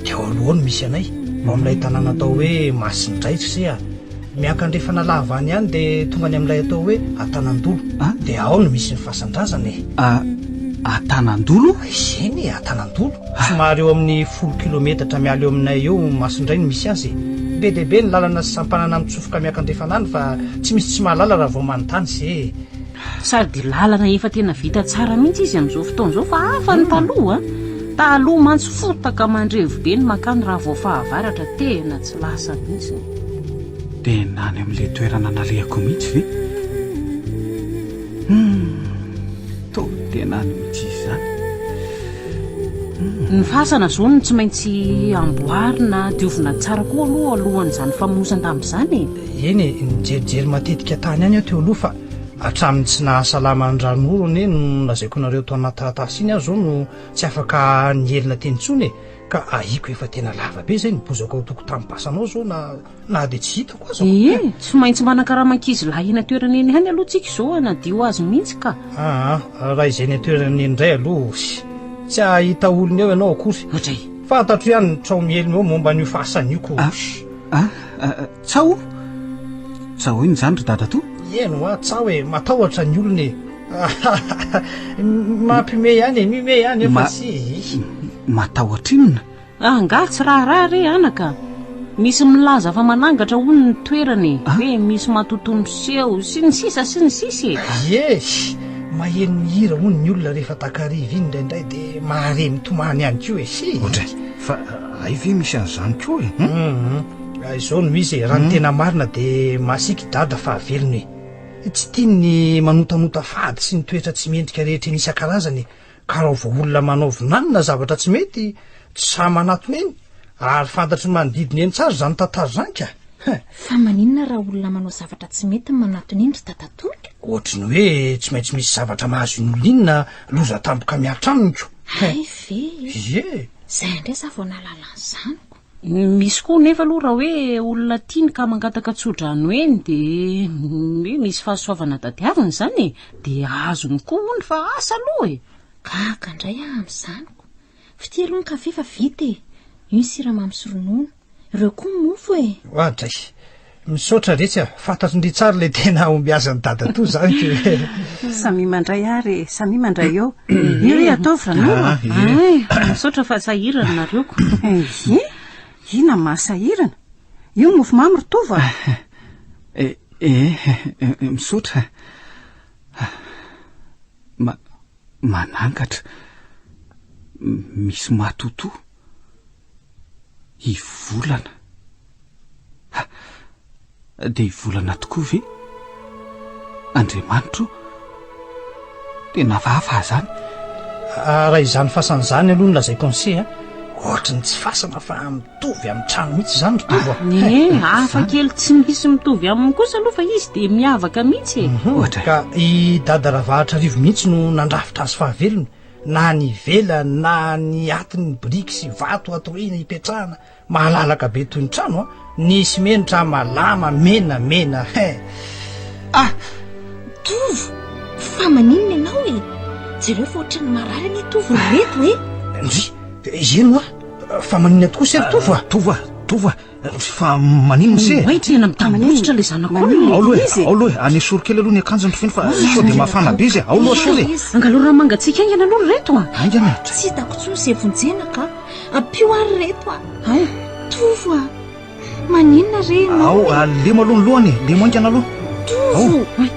G: dia ao aloha ao no misy anay, ao amin'ilay tanàna atao hoe Masindray ry se a. Miankandrefana lava any ihany dia tonga any amin'ilay atao hoe Atanandolo. Dia ao no misy ny fasan-drazana e.
C: Atanandolo?
G: Izeny e, Atanandolo. Somary eo amin'ny folo kilometatra miala eo aminay eo Masindray no misy azy e. Be dia be ny lalana sy sampanana mitsofoka miankandrefana any fa tsy misy tsy mahalala raha vao manontany se e.
A: Sady lalana efa tena vita tsara mihitsy izy amin'izao fotoana izao fa hafa ny taloha a! Taloha mantsy fotaka mandrevo be ny mankany raha vao fahavaratra, tena tsy lasa mihitsy.
C: Tena any amin'ilay toerana nalehako mihitsy ve? Hum, toa tena any mihitsy izy izany.
A: Ny fasana izao no tsy maintsy amboarina, diovina tsara koa aloha alohan'izany famonosan-damba izany e!
G: Eny e, nijerijery matetika tany ihany aho teo aloha fa hatramin'ny tsy nahasalama an'i Ranoro anie no nolazaiko anareo tao anaty taratasy iny aho izao no tsy afaka nihelina teny intsony e! Ka ahiko efa tena lava be izay ny bozaka ao an-tokotanim-pasanao izao na na dia tsy hitako aza.
A: Ie, tsy maintsy manakarama ankizy lahy eny an-toerana eny ihany aloha tsika izao hanadio azy mihitsy ka.
G: Aa, raha izay eny an-toerana eny indray aloha tsy hahita olona eo ianao akory.
A: Ohatray.
G: Fantatro ihany ny tsaho mihelina eo momba an'io fasana io ko.
C: Ah, ah, tsaho? Tsaho inona izany ry dadatoa?
G: Eny hoa, tsaho e, matahotra ny olona e. Mampime ihany e, mime ihany efa tsy.
C: Matahotra inona?
A: Angaha tsy raharaha re anaka? Misy milaza fa manangatra hono ny toerana e, hoe misy matotoa miseho sy ny sisa sy ny sisa e.
G: Ie, maheno mihira hono ny olona rehefa takariva iny indraindray dia mahare mitomany ihany koa e. Hi.
F: Ohatray, fa hay ve misy an'izany koa e?
G: Hum. Izao no izy e, raha ny tena marina dia masiaka i Dada fahavelony e. Tsy tiany ny manotanota fady sy ny toetra tsy mendrika rehetra eny isan-karazany ka raha vao olona manao vinany na zavatra tsy mety, tsy sahy manatona eny, ary fantatry ny manodidina eny tsara izany tantara izany ka! Hein!
E: Fa maninona raha olona manao zavatra tsy mety ny manatona eny ry dadatoa?
G: Ohatry ny hoe tsy maintsy misy zavatra mahazo iny olona iny na loza tampoka mihatra aminy ko!
E: Hay ve e!
G: Ie!
E: Izay indray za vao nahalala an'izany ko!
A: Misy koa nefa aloha raha hoe olona tiany ka mangataka tsodrano eny dia hoe misy fahasoavana tadiaviny izany e, dia azony koa hono fa asa aloha e!
E: Gaga indray aho amin'izany ko! F'ity aloha ny kafe fa vita e! Io ny siramamy sy ronono, ireo koa ny mofo e!
G: Oadray! Misaotra retsy a! Fantatro ndry tsara ilay tena hahombiazan'i dadatoa izany ke!
H: Samia mandray ary e! Samia mandray eo! Io re ataovy Ranoro a!
A: Ay, misaotra fa sahirana nareo ko!
H: Ie! Inona no mahasahirana? Io ny mofo mamy ry Tovo a!
C: Eh, eh, misaotra. Ma, manangatra. Misy matotoa. Hivolana. Ha! Dia hivolana tokoa ve? Andriamanitro ô! Tena hafahafa izany.
G: Ah, raha izany fasana izany aloha no lazaiko an'i se a, ohatry ny tsy fasana fa mitovy amin'ny trano mihitsy izany ry Tovo a.
A: Ee, hafa kely tsy misy mitovy aminy kosa aloha fa izy dia miavaka mihitsy e.
G: Mhm. Ka i Dada Ravahatrarivo mihitsy no nandrafitra azy fahavelony. Na ny ivelany na ny atiny biriky sy vato atoriana hipetrahana malalaka be toy ny trano a! Ny simenitra malama mena mena he!
E: Ah! Tovo! Fa maninona ianao e? Jereo fa ohatran'ny marary anie Tovo ry reto e!
G: Ndry! Eny hoa! Fa maninona tokoa se ry Tovo a?
F: Tovo a! Tovo a! Fa maninona se?
A: Oay tena mitambotsitra ilay zanak'olona.
F: Ao aloha e, ao aloha e, anesory kely aloha ny akanjony ry Feno fa sao dia mafana be izy e. Ao aloha asory e.
A: Angalao rano mangatsiaka haingana aloha ry reto a.
F: Haingana e.
E: Tsy hitako intsony izay vonjena ka. Ampio ary ry reto a.
A: Ao.
E: Tovo a. Maninona re ianao
F: Ao,
E: e?
F: lemo aloha ny lohany e, lemo haingana aloha.
E: Tovo.
A: Ao.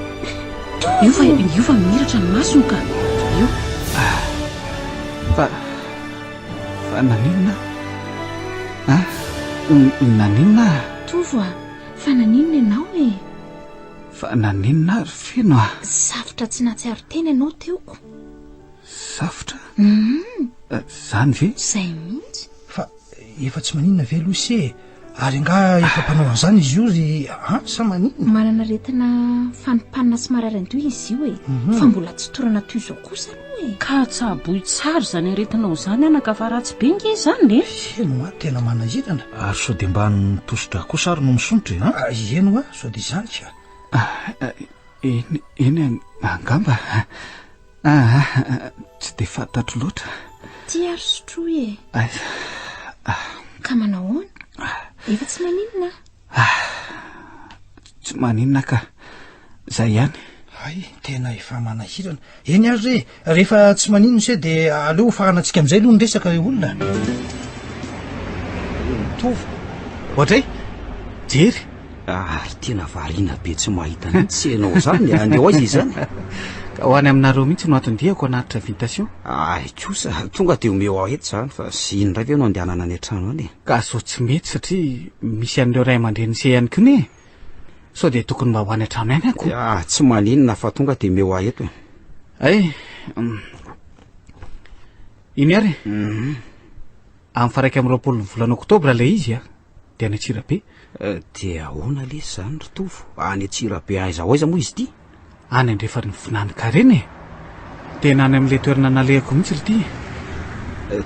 E: Tovo.
A: Io fa io fa miratra ny masony ka. Io.
C: Fa Fa naninona aho? Naninona aho?
E: Tovo a! Fa naninona ianao e?
C: Fa naninona aho ry Feno a?
E: Safotra tsy nahatsiaro tena ianao teo ko.
C: Safotra?
E: Hum.
C: Izany ve?
E: Izay mihitsy.
G: Fa efa tsy maninona ve aloha ise e? Ary angaha efa mpanao an'izany izy io ry an sa maninona?
E: Manana aretina fanimpanina sy marary an-doha izy io e. Fa mbola tsy torana toy izao kosa aloha e.
A: Ka tsaboy tsara izany aretinao izany anaka fa ratsy be nge izany e.
G: Eny hoa, tena manahirana.
F: Ary sao dia mba ny tosi-drà kosa ary no misondrotra e an?
G: Eny hoa, sao dia izany ka.
C: Eny, eny angamba. Aa, tsy dia fantatro loatra.
E: Ty ary sotroy e.
C: Aiza.
E: Ka manahoana? Efa tsy maninona?
C: Tsy maninona ka. Zay ihany.
G: Hay, tena efa manahirana. Eny ary re, rehefa tsy maninona se dia aleo ho faranantsika amin'izay aloha ny resaka ry olona.
C: Tovo. Ohatray, jery.
B: Ary tena variana be tsy mahita mihitsy ianao izany, andeha ho aiza izany?
C: Ka ho any aminareo mihitsy no anton-diako hanatitra invitation.
B: Ay kosa, tonga dia omeo ahy eto izany fa sy iny indray ve no andehanana any an-trano any e?
C: Ka sao tsy mety satria misy an'ireo ray aman-dreny se ihany koa ne. Sao dia tokony mba ho any an-trano ihany aho ko.
B: Ah, tsy maninona fa tonga dia omeo ahy eto e.
C: Ay, iny ary e. Amin'ny faha 21 ny volana oktobra ilay izy a. Dia any Antsirabe.
B: Dia ahoana lesy izany ry Tovo? Any Antsirabe aiza ho aiza moa izy ity?
C: Any andrefan'ny Vinaninkarena e! Tena any amin'ilay toerana nalehako mihitsy ry ty e!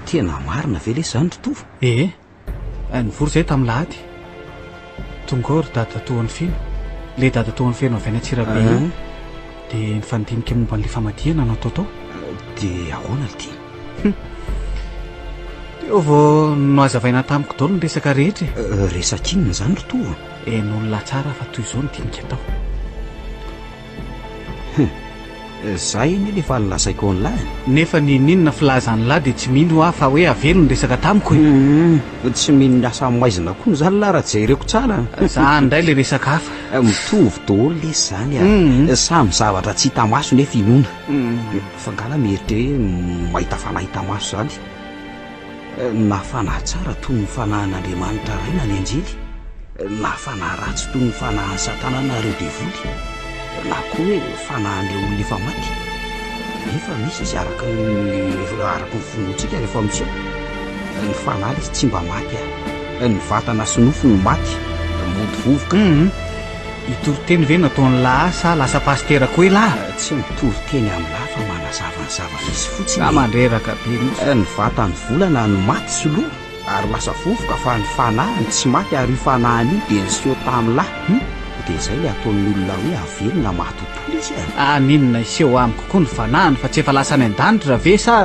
B: Tena marina ve lesy izany ry Tovo?
C: Ee, nivory izahay tamin'ny lahady. Tonga ao ry dadatoan'i Feno, ilay dadatoan'i Feno avy any Antsirabe iny. Dia nifandinika momba an'ilay famadihana natao tao.
B: Dia ahoana ry Tiana?
C: Hum. Teo vao nohazavaina tamiko daholo ny resaka rehetra
B: e. Resaka inona izany ry Tovo?
C: Henoin'lah tsara fa toy izao ny dinika tao.
B: Hum. Zay anie le efa nolazaiko an'lah e.
C: Nefa n'inon'inona filazan'lah dia tsy mino aho fa hoe avelo ny resaka tamiko e.
B: Hum. Tsy mino ny asa maizina koa izany lah raha jereko tsara.
C: Zany indray le resaka hafa.
B: Mitovy daholo lesy izany a. Samy zavatra tsy hita maso nefa inoana. Fa nga lah mieritreritra hoe mahita fanahy hita maso izany? Na fanahy tsara toy ny fanahin'Andriamanitra Ray na ny anjely, na fanahy ratsy toy ny fanahin'i Satana na ireo devoly, na koa hoe fanahin'ireo olona efa maty. Nefa misy izy araka ny araka ny finoantsika rehefa miseho. Ny fanahy ilay izy tsy mba maty a. Ny vatana sy nofo no maty, mody vovoka.
C: Hitory teny ve no ataon'lah sa lasa pasitera koa elah?
B: Tsy mitory teny amin'lah fa manazava ny zava-misy fotsiny
C: e. Mandreraka be mihitsy.
B: Ny vatan'ny volana no maty sy lo ary lasa vovoka fa ny fanahiny tsy maty ary io fanahiny io dia niseho tamin'lah. Dia izay ilay ataon'ny olona hoe avelona maha tontolo izy e.
C: Ah n'inona hiseho amiko koa ny fanahiny fa tsy efa lasa any an-danitra ve sa.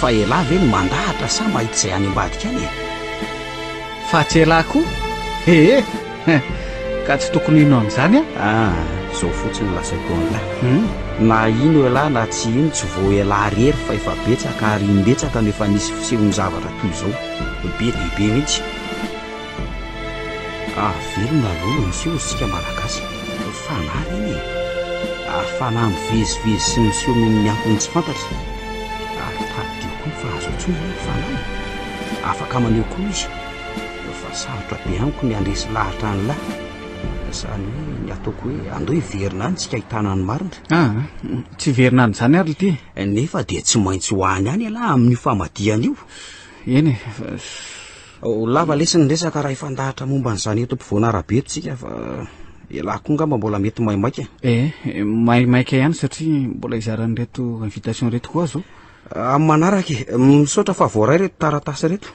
B: Fa elah ve no mandahatra sa mahita izay any ambadika any e?
C: Fa tsy elah koa? Ee! Ka tsy tokony hino an'izany aho.
B: Ah, izao fotsiny lazaiko an'lah. Na hino elah na tsy hino tsy vao elah rery fa efa betsaka ary imbetsaka no efa nisy fisehon-javatra toy izao. Be dia be mihitsy. Ah, velona aloha no miseho isika Malagasy. Fanahy ireny e! Ary fanahy mivezivezy sy miseho noho ny antony tsy fantatra. Ary tadidio koa fa azo antsoina anie ny fanahy e! Afaka maneho koa izy. Fa sarotra be amiko ny handresy lahatra an'lah. Izany hoe ny ataoko hoe andao hiverina any tsika ahitana ny marina.
C: Ah, tsy hiverina any izany ary ity.
B: Nefa dia tsy maintsy ho any ihany ialahy amin'io famadihana io.
C: Eny e.
B: Ho lava lesy ny resaka raha hifandahatra momba an'izany eto ampovoan'arabe eto tsika fa ialahy koa angamba mbola mety maimaika.
C: Eh, maimaika ihany satria mbola hizara an'ireto invitation ireto koa aho zao.
B: Amin'ny manaraka e, misaotra fa voaray ireto taratasy ireto.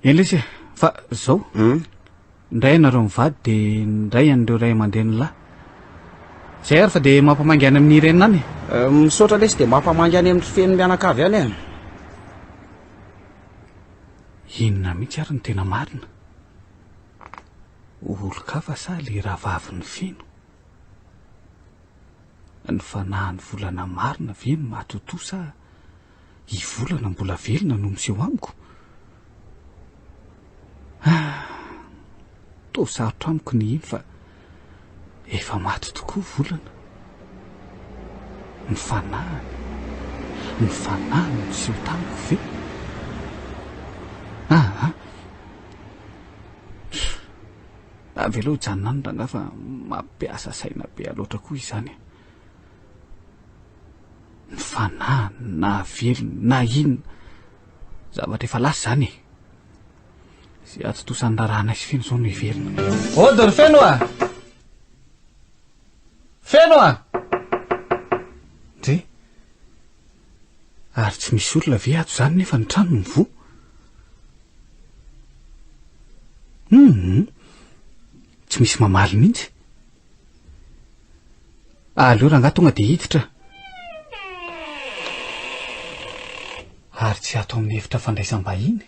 C: Eny lesy e, fa zao. Indray ianareo mivady dia indray an'ireo ray aman-drenin'lah. Zay ary fa dia mampamangy any amin'ny renina any
B: e. Misaotra lesy dia mampamangy any amin'ny feno mianakavy any e.
C: Inona mihitsy ary no tena marina? Olon-kafa sa ilay rahavavin'i Feno? Ny fanahin'i Volana marina ve no matotoa sa i Volana mbola velona no miseho amiko? Ah, toa sarotra amiko ny hino fa Efa maty tokoa Volana. Ny fanahiny, ny fanahiny niseho tamiko ve? Aa! Avelao hijanona any rangahy fa mampiasa saina be loatra koa izany. Ny fanahiny na velona na inona, zavatra efa lasa izany e. Izay atontosan'ny raharahanay sy Feno izao no heverina. Ody ry Feno a! Feno a! Ndry! Ary tsy misy olona ve ato izany nefa ny trano mivoha? Hum! Tsy misy mamaly mihitsy. Aleo rangahy tonga dia hiditra. Ary tsy ato amin'ny efitra fandraisam-bahiny.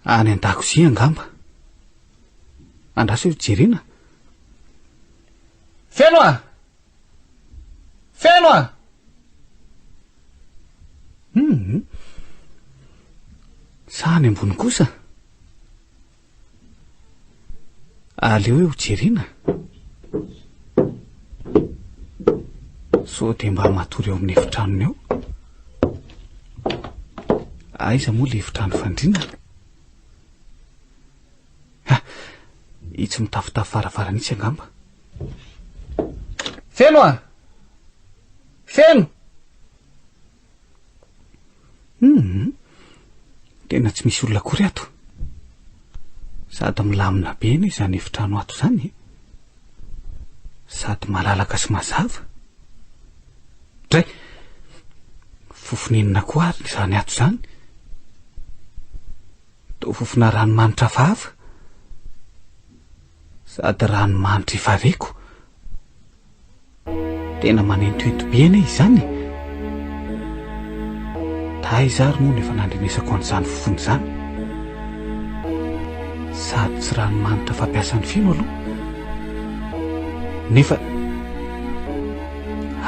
C: Any an-dakozia angamba. Andraso eo jerena. Feno a! Feno a! Hum. Sa any ambony kosa? Aleo eo jerena. Sao dia mba matory ao amin'ny efitranony ao? Aiza moa le efitrano fandriana? Ha, itsy mitafotafo varavarana itsy angamba. Feno a! Feno! Hum, tena tsy misy olona akory ato. Sady milamina be anie izany efitrano ato izany e. Sady malalaka sy mazava. Dray! Fofon'inona koa ary izany ato izany? Toa fofona ranomanitra hafahafa. Sady ranomanitra efa reko. Tena manentoento be anie izany e! Taiza ary moa no efa nandrenesako an'izany fofona izany? Sady tsy ranomanitra fampiasan'ny feno aloha. Nefa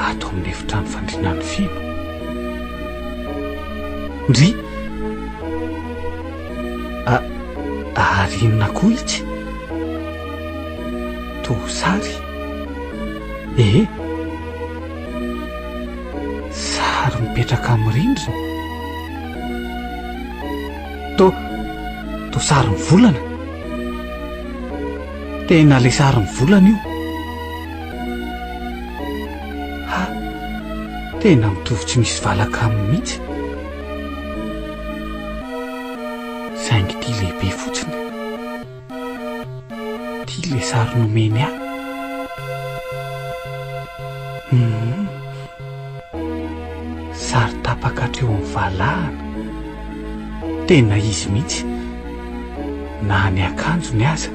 C: ato amin'ny efitrano fandriana ny feno. Ndry! A, ary inona koa itsy? Toa sary? Ee. Sary mipetraka amin'ny rindrina. Toa, toa sarin'ny volana. Tena ilay sarin'ny volana io. Ha! Tena mitovy tsy misy valaka aminy mihitsy. Saingy ity lehibe fotsiny. Ity ilay sary nomeny ahy. Hum. Sary tapaka hatreo amin'ny valahana. Tena izy mihitsy. Na ny akanjony aza.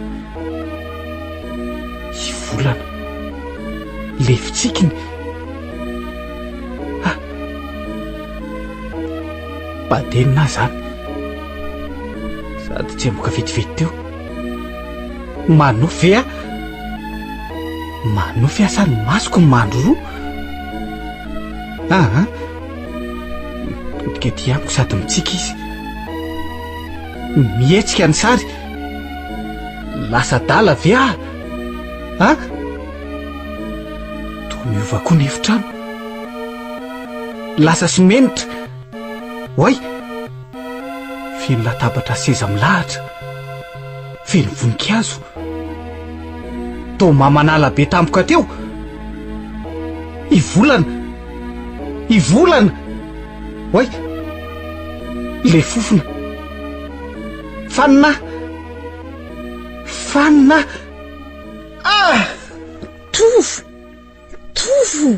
C: Hivolana. Ilay fitsikiny. Ha! Badenina aho izany. Sady tsemboka vetivety teo. Manofy ve aho? Manofy aho sa ny masoko no mandroroa? Aa! Mitodika aty amiko sady mitsiky izy. Mihetsika ny sary. Lasa adala ve aho? A? Toa miova koa ny efitrano. Lasa simenitra. Oay! Feno latabatra seza milahatra. Feno voninkazo. Toa mamanala be tampoka teo. I Volana! I Volana! Oay! Ilay fofona! Fanina! Fanina! Ah!
E: Tovo! Tovo!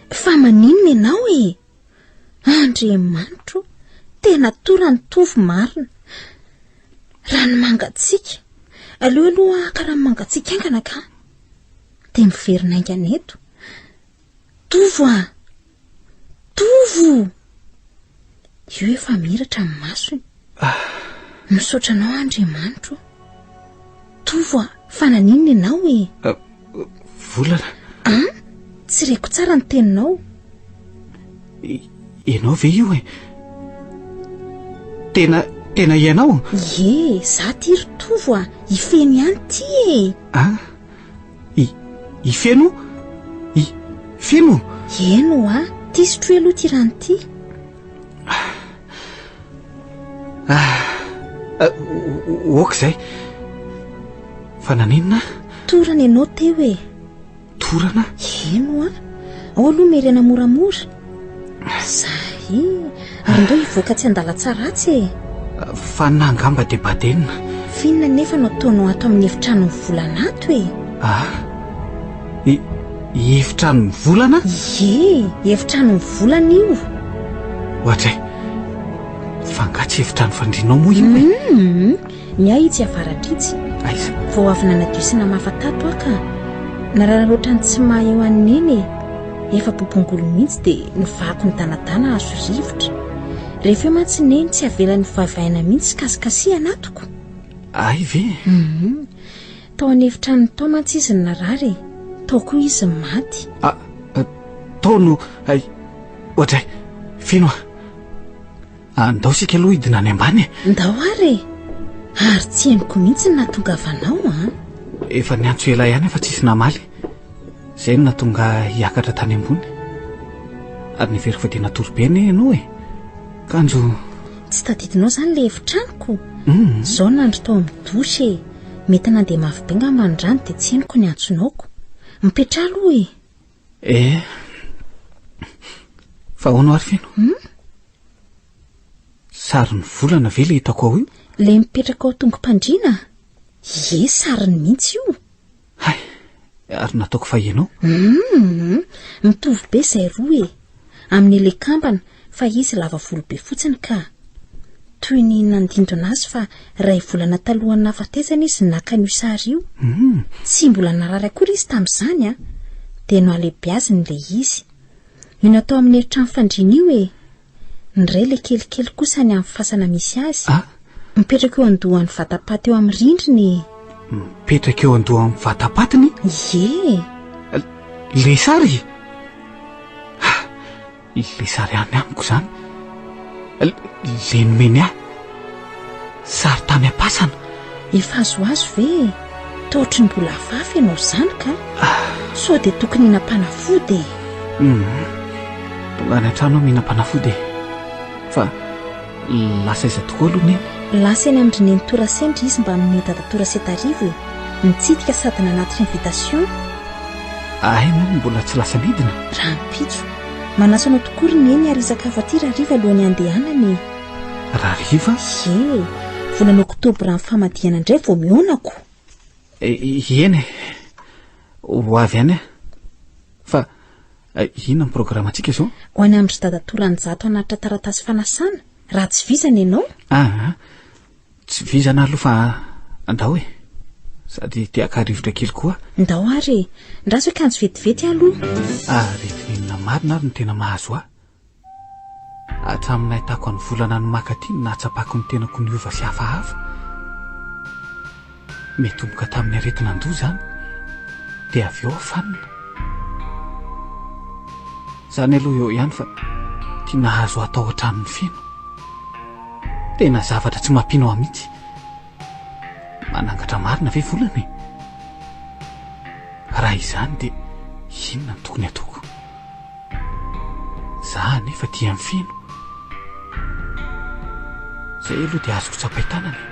E: Fa maninona ianao e? Andriamanitro o! Tena torany Tovo marina. Rano mangatsiaka. Aleo aloha haka rano mangatsiaka haingana ka. Dia miverina haingana eto. Tovo a! Tovo! Io efa miratra ny masony. Misaotra anao Andriamanitro. Tovo a, fa naninona ianao e?
C: Eh, volana.
E: An? Tsy reko tsara ny teninao.
C: Ianao ve io e? Tena, tena ianao?
E: Ie, za ty ry Tovo a, i Feno ihany ty e.
C: Ah, I, i Feno? I, Feno?
E: Eny oa, ty sotroy aloha ty rano ty.
C: Ah, ok izay. Fa naninona?
E: Torana ianao teo e.
C: Torana?
E: Eny oa, ao aloha miherena moramora. Zay, ary ndao hivoaka tsy an-dalan-tsaratsy e.
C: Fa na angamba dia badenina.
E: F'inona nefa no ataonao ato amin'ny efitranon'ny volana ato e?
C: Ah, i, efitranon'ny volana?
E: Ie, efitranon'ny volana io.
C: Ohatray, fa angaha tsy efitrano fandrianao moa io e?
E: Hum, ny ahy itsy avaratra itsy.
C: Aiza?
E: Vao avy nanadio sy namafa tato aho ka. Nararaotra ny tsy maha eo an'i Neny e. Efa bobongolo mihitsy dia novahako nidanadana hahazo rivotra. Rehefa eo mantsy Neny tsy avelany hovavaina mihitsy kasikasihana atoko.
C: Hay ve?
E: Hum. Tao an'efitranony tao mantsy izy no narary e. Tao koa izy no maty.
C: Ah, tao no... Hay, ohatray, feno ah. Andao isika aloha hidina any ambany e.
E: Ndao ary e. Ary tsy henoko mihitsy ny nahatongavanao an.
C: Efa niantso ela ihany aho fa tsisy namaly. Izay no nahatonga ahy hiakatra tany ambony. Ary neveriko fa dia natory be anie ianao e. Kanjo.
E: Tsy tadidinao izany ilay efitranoko? Izao nandry tao amin'ny douche e. Mety nandeha mafy be ngamba ny rano dia tsy henoko ny antsonaoko. Mipetraha aloha e.
C: Eh. Fa ahoana ary feno?
E: Hum?
C: Sarin'ny volana ve ilay hitako ao io?
E: Ilay mipetraka ao tongo-pandriana? Ie, sariny mihitsy io.
C: Hay, ary nataoko fa ianao?
E: Hum, mitovy be izay roa e. Amin'ny ilay kambana, Fa izy lava volo be fotsiny ka. Toy ny nandindona azy fa iray volana talohan'ny nahafatesany izy naka an'io sary io. Tsy mbola narary akory izy tamin'izany an! Dia nohalehibeaziny ilay izy. Io natao amin'ny efitrano fandriana io e! Ny iray ilay kelikely kosa any amin'ny fasana misy azy.
C: Ah!
E: Mipetraka eo andohan'ny vatapaty eo amin'ny rindrina e!
C: Mipetraka eo andohan'ny vatapatiny?
E: Ie!
C: Ilay sary? Ilay sary any amiko izany. Ilay nomeny ahy. Sary tany am-pasana.
E: Efa azoazo ve e? Toa ohatry ny mbola hafahafa ianao izany ka. Sao dia tokony hihinam-panafody e?
C: Hum. Tonga any an-trano aho mihinam-panafody e. Fa lasa aiza tokoa aloha Neny?
E: Lasa eny amin-dry Neny Torasendra izy mbamin'i Dadatoa Rasetarivo e. Nitsidika sady nanatitra invitation.
C: Hay moa mbola tsy lasa nidina?
E: Rahampitso. Manasa anao tokoa ry Neny ary hisakafo aty rahariva alohan'ny handehanana e.
C: Rahariva?
E: Ie. Volana oktobra amin'ny famadihana indray vao mihaona ko.
C: Eny e. Ho avy any aho. Fa inona ny programantsika izao?
E: Ho any amin-dry Dadatoa Ranjato hanatitra taratasy fanasana, raha tsy vizana ianao.
C: Aa. Tsy vizana aloha fa andao e. Sady te haka rivotra kely koa.
E: Ndao ary e. Ndraso hikanjo vetivety aho aloha.
C: Aretina inona marina ary no tena mahazo ahy? Hatramin'ny nahitako an'i Volana ny maka aty no nahatsapako ny tenako niova sy hafahafa. Mitomboka tamin'ny aretina an-doha izany, dia avy eo aho fanina. Izany aloha eo ihany fa tia nahazo ahy tao an-tranon'i Feno. Tena zavatra tsy mampino ahy mihitsy. Manangatra marina ve Volana e? Raha izany dia inona no tokony hataoko? Za anefa tia an'i Feno. Zay aloha dia azoko tsapain-tanana e.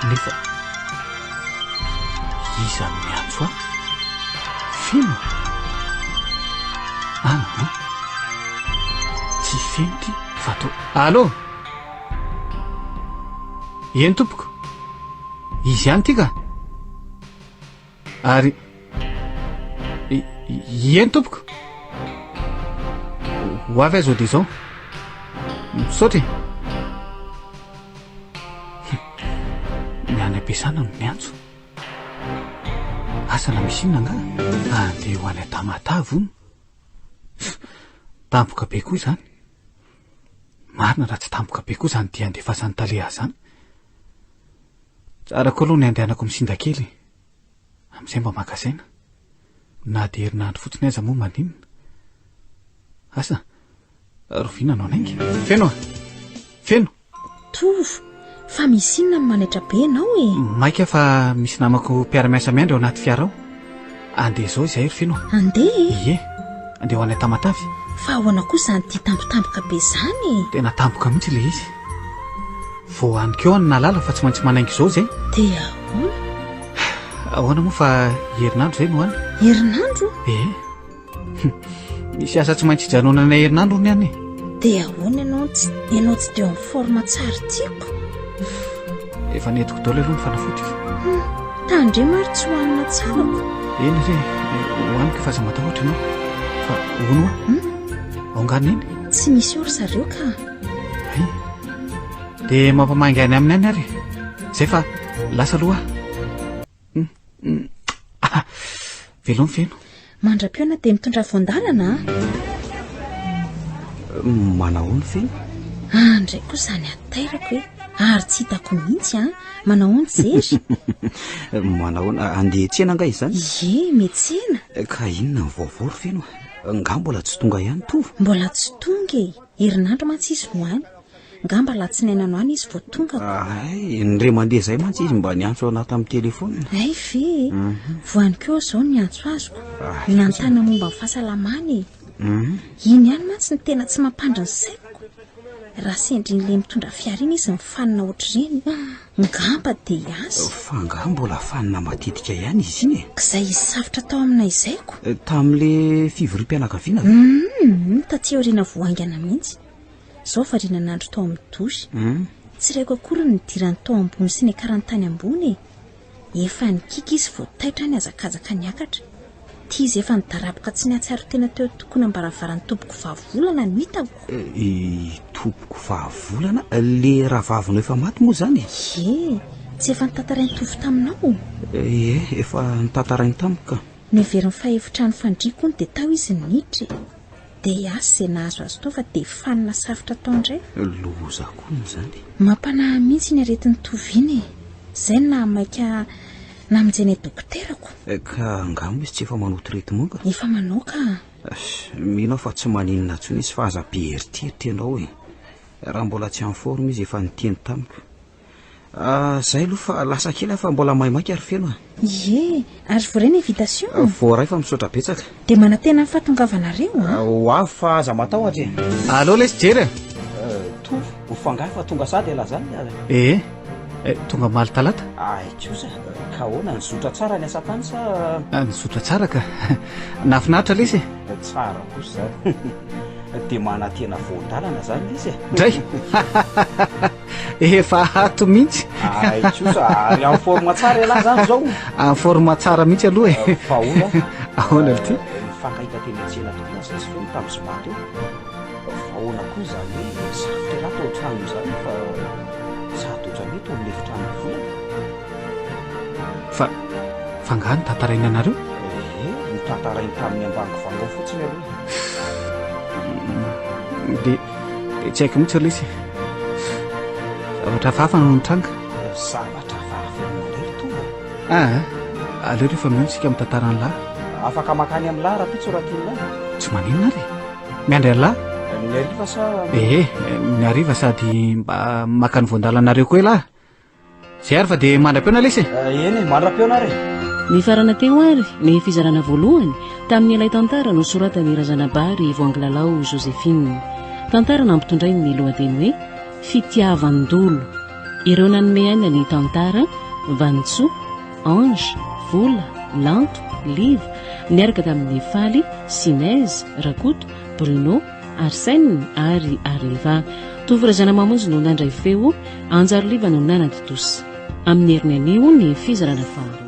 C: Nefa iza no miantso ahy? Feno? Ah, ah. Tsy Feno ty fa to. Allô? Eny tompoko. Izy ihany ty ka. Ary Eny tompoko. Ho avy aho izao dia izao. Misaotra e. Ny any am-piasana no miantso. Asa na misy inona angaha? Andeha ho any Tamatave hono. Tampoka be koa izany. Marina raha tsy tampoka be koa izany dia andefasan'ny tale ahy izany. Tsara koa aloha ny andehanako misinda kely e. Amin'izay mba maka saina. Na dia herinandro fotsiny aza moa maninona. Asa, roviana no hanainga? Feno a! Feno!
E: Tovo, fa misy inona no manaitra be ianao e?
C: Maika fa misy namako mpiara-miasa miandry ao anaty fiara ao. Andeha izao izahay ry Feno a!
E: Andeha e?
C: Ie, andeha ho any Tamatave.
E: Fa ahoana koa izany tia tampotampoka be izany e?
C: Tena tampoka mihitsy ilay izy. Vao any koa aho no nahalala fa tsy maintsy manainga izao izay.
E: Dia ahoana?
C: Ahoana moa fa herinandro izay no any?
E: Herinandro?
C: Ee. Misy asa tsy maintsy hijanonana herinandro hono any e.
E: Dia ahoana ianao tsy ianao tsy dia en forme tsara tiako?
C: Efa nentiko daholo aloha ny fanafodiko.
E: Hmm, tandremo ary tsy hohanina tsara ko.
C: Eny re, hohaniko fa aza matahotra ianao. Fa hono hoa?
E: Hmm?
C: Ao angaha neny?
E: Tsy misy eo ry zareo ka.
C: Hay. Dia mampamangy any aminy any ary. Zay fa lasa aloha aho. Hmm, hmm. Ah, velao ny feno.
E: Mandra-pihaona dia mitondra voan-dalana a.
B: Manahoana feno?
E: Ah, ndray koa izany hatairako e. Ary tsy hitako mihitsy a. Manahoana jery?
B: Manahoana? Andeha hiantsena angaha izany?
E: Ie, miantsena.
B: Ka inona ny vaovao ry feno? Nga mbola tsy tonga ihany Tovo?
E: Mbola tsy tonga e. Herinandro mantsy izy no any. Ngamba alatsinainy any ho any izy vao tonga ko.
B: Hay, ny ray mandeha izay mantsy izy mba niantso anah tamin'ny telefaonina.
E: Hay ve e! Mhm. Vao any koa aho izao niantso azoko.
B: Ah,
E: Nanontany momba ny fahasalamany e.
B: Mhm.
E: Iny ihany mantsy no tena tsy mampandry ny saiko. Raha sendrin'ilay mitondra fiara iny izy mifanina ohatr'ireny, ngamba dia hiasa.
B: Fa angaha mbola fanina matetika ihany izy iny e?
E: K'izay izy safotra tao aminay izay ko.
B: Eh, Tamin'le fivoriam-pianakaviana ve?
E: Mhm, taty aoriana vao haingana mihitsy. Izao variana nandro tao amin'ny douche. Tsy raiko akory ny nidirany tao ambony sy niakarany tany ambony e. Efa nikiky izy vao taitra nihazakazaka niakatra. Ity izy efa nidaraboka tsy nihatsiaro tena teo tokonam-baravaran'ny tompoko fahavolana no hitako.
B: I tompoko fahavolana? Le rahavavinao efa maty moa izany e?
E: Ie, tsy efa notantarain'i Tovo taminao?
B: Ie, efa notantarainy tamiko ka.
E: Neverin'ny fahefitrano fandriako hono dia tao izy niditra e. Dia asa izay nahazo azy tao fa dia fanina safotra tao indray.
B: Loza koa izany.
E: Mampanahy mihitsy iny aretin'i Tovo iny e. Izay no nahamaika namonjenay dokoterako.
B: Ka angaha moa izy tsy efa manao traitement ka?
E: Efa manao ka.
B: Mino aho fa tsy maninona intsony izy fa aza be eritreritra ianao e. Raha mbola tsy en forme izy efa niteny tamiko. Ah, zay aloha fa lasa kely aho fa mbola maimaika ry Feno a.
E: Ie, ary voaray ny invitation?
B: Ah, voaray fa misaotra betsaka.
E: Dia manantena ny fahatongavanareo
B: a. Ah, ho avy fa aza matahotra e.
C: Allo lesy Jery a.
B: Eh, Tovo, ho f'angaha fa tonga sady ialahy zany?
C: Ee, eh, tonga omaly talata.
B: Ay kosa, ka ahoana, nizotra tsara ny asa tany sa?
C: Ah, nizotra tsara ka. Nahafinaritra lesy e.
B: Tsara kosa zany. Dia manantena voan-dalana zany lesy e.
C: Dray! Efa ato mihitsy.
B: Ay kosa, ary en forme tsara ialahy zany zao.
C: En forme tsara mihitsy aloha e.
B: Fa ahoana?
C: Ahoana ity?
B: Nifankahita teny an-tsena tokoa zay sy feno tamin'ny zoma teo. Fa ahoana koa izany hoe sarotra ialahy tao an-trano izany fa sady ohatran'ny hoe tao amin'ny efitrano volana.
C: Fa fa angaha notantaraina anareo?
B: Ie, notantarainy tamin'ny ambangovangony fotsiny aloha.
C: Dia dia tsy haiko mihitsy ry lesy e. Zavatra hafahafa no nitranga.
B: Zavatra hafahafa inona indray ry Tovo?
C: Aa, aleo rehefa mihaona isika mitantara an'lah.
B: Afaka makany amin'lah rahampitso raha tian'lah.
C: Tsy maninona ary e. Miandry an'lah.
B: Ny hariva sa?
C: Ee, ny hariva sady mba maka ny voan-dalanareo koa elah. Zay ary fa dia mandra-pihaona lesy e!
B: Eny e, mandra-pihaona ary e!
A: Nifarana teo ary ny fizarana voalohany tamin'ilay tantara nosoratan'i Razanabary Voangilalao Joséphine. Tantara nampitondrainy ny lohateny hoe Fitiavan-dolo. Ireo nanome aina ny tantara, Vanintsoa, Ange, Vola, Lanto, Liva, niaraka tamin'i Faly, Sinèse, Rakoto, Bruno, Arsène ary Arliva. Tovo Razanamamonjy no nandray feo, Anjaroliva no nanatontosa. Amin'ny heriny anio ny fizarana faharoa.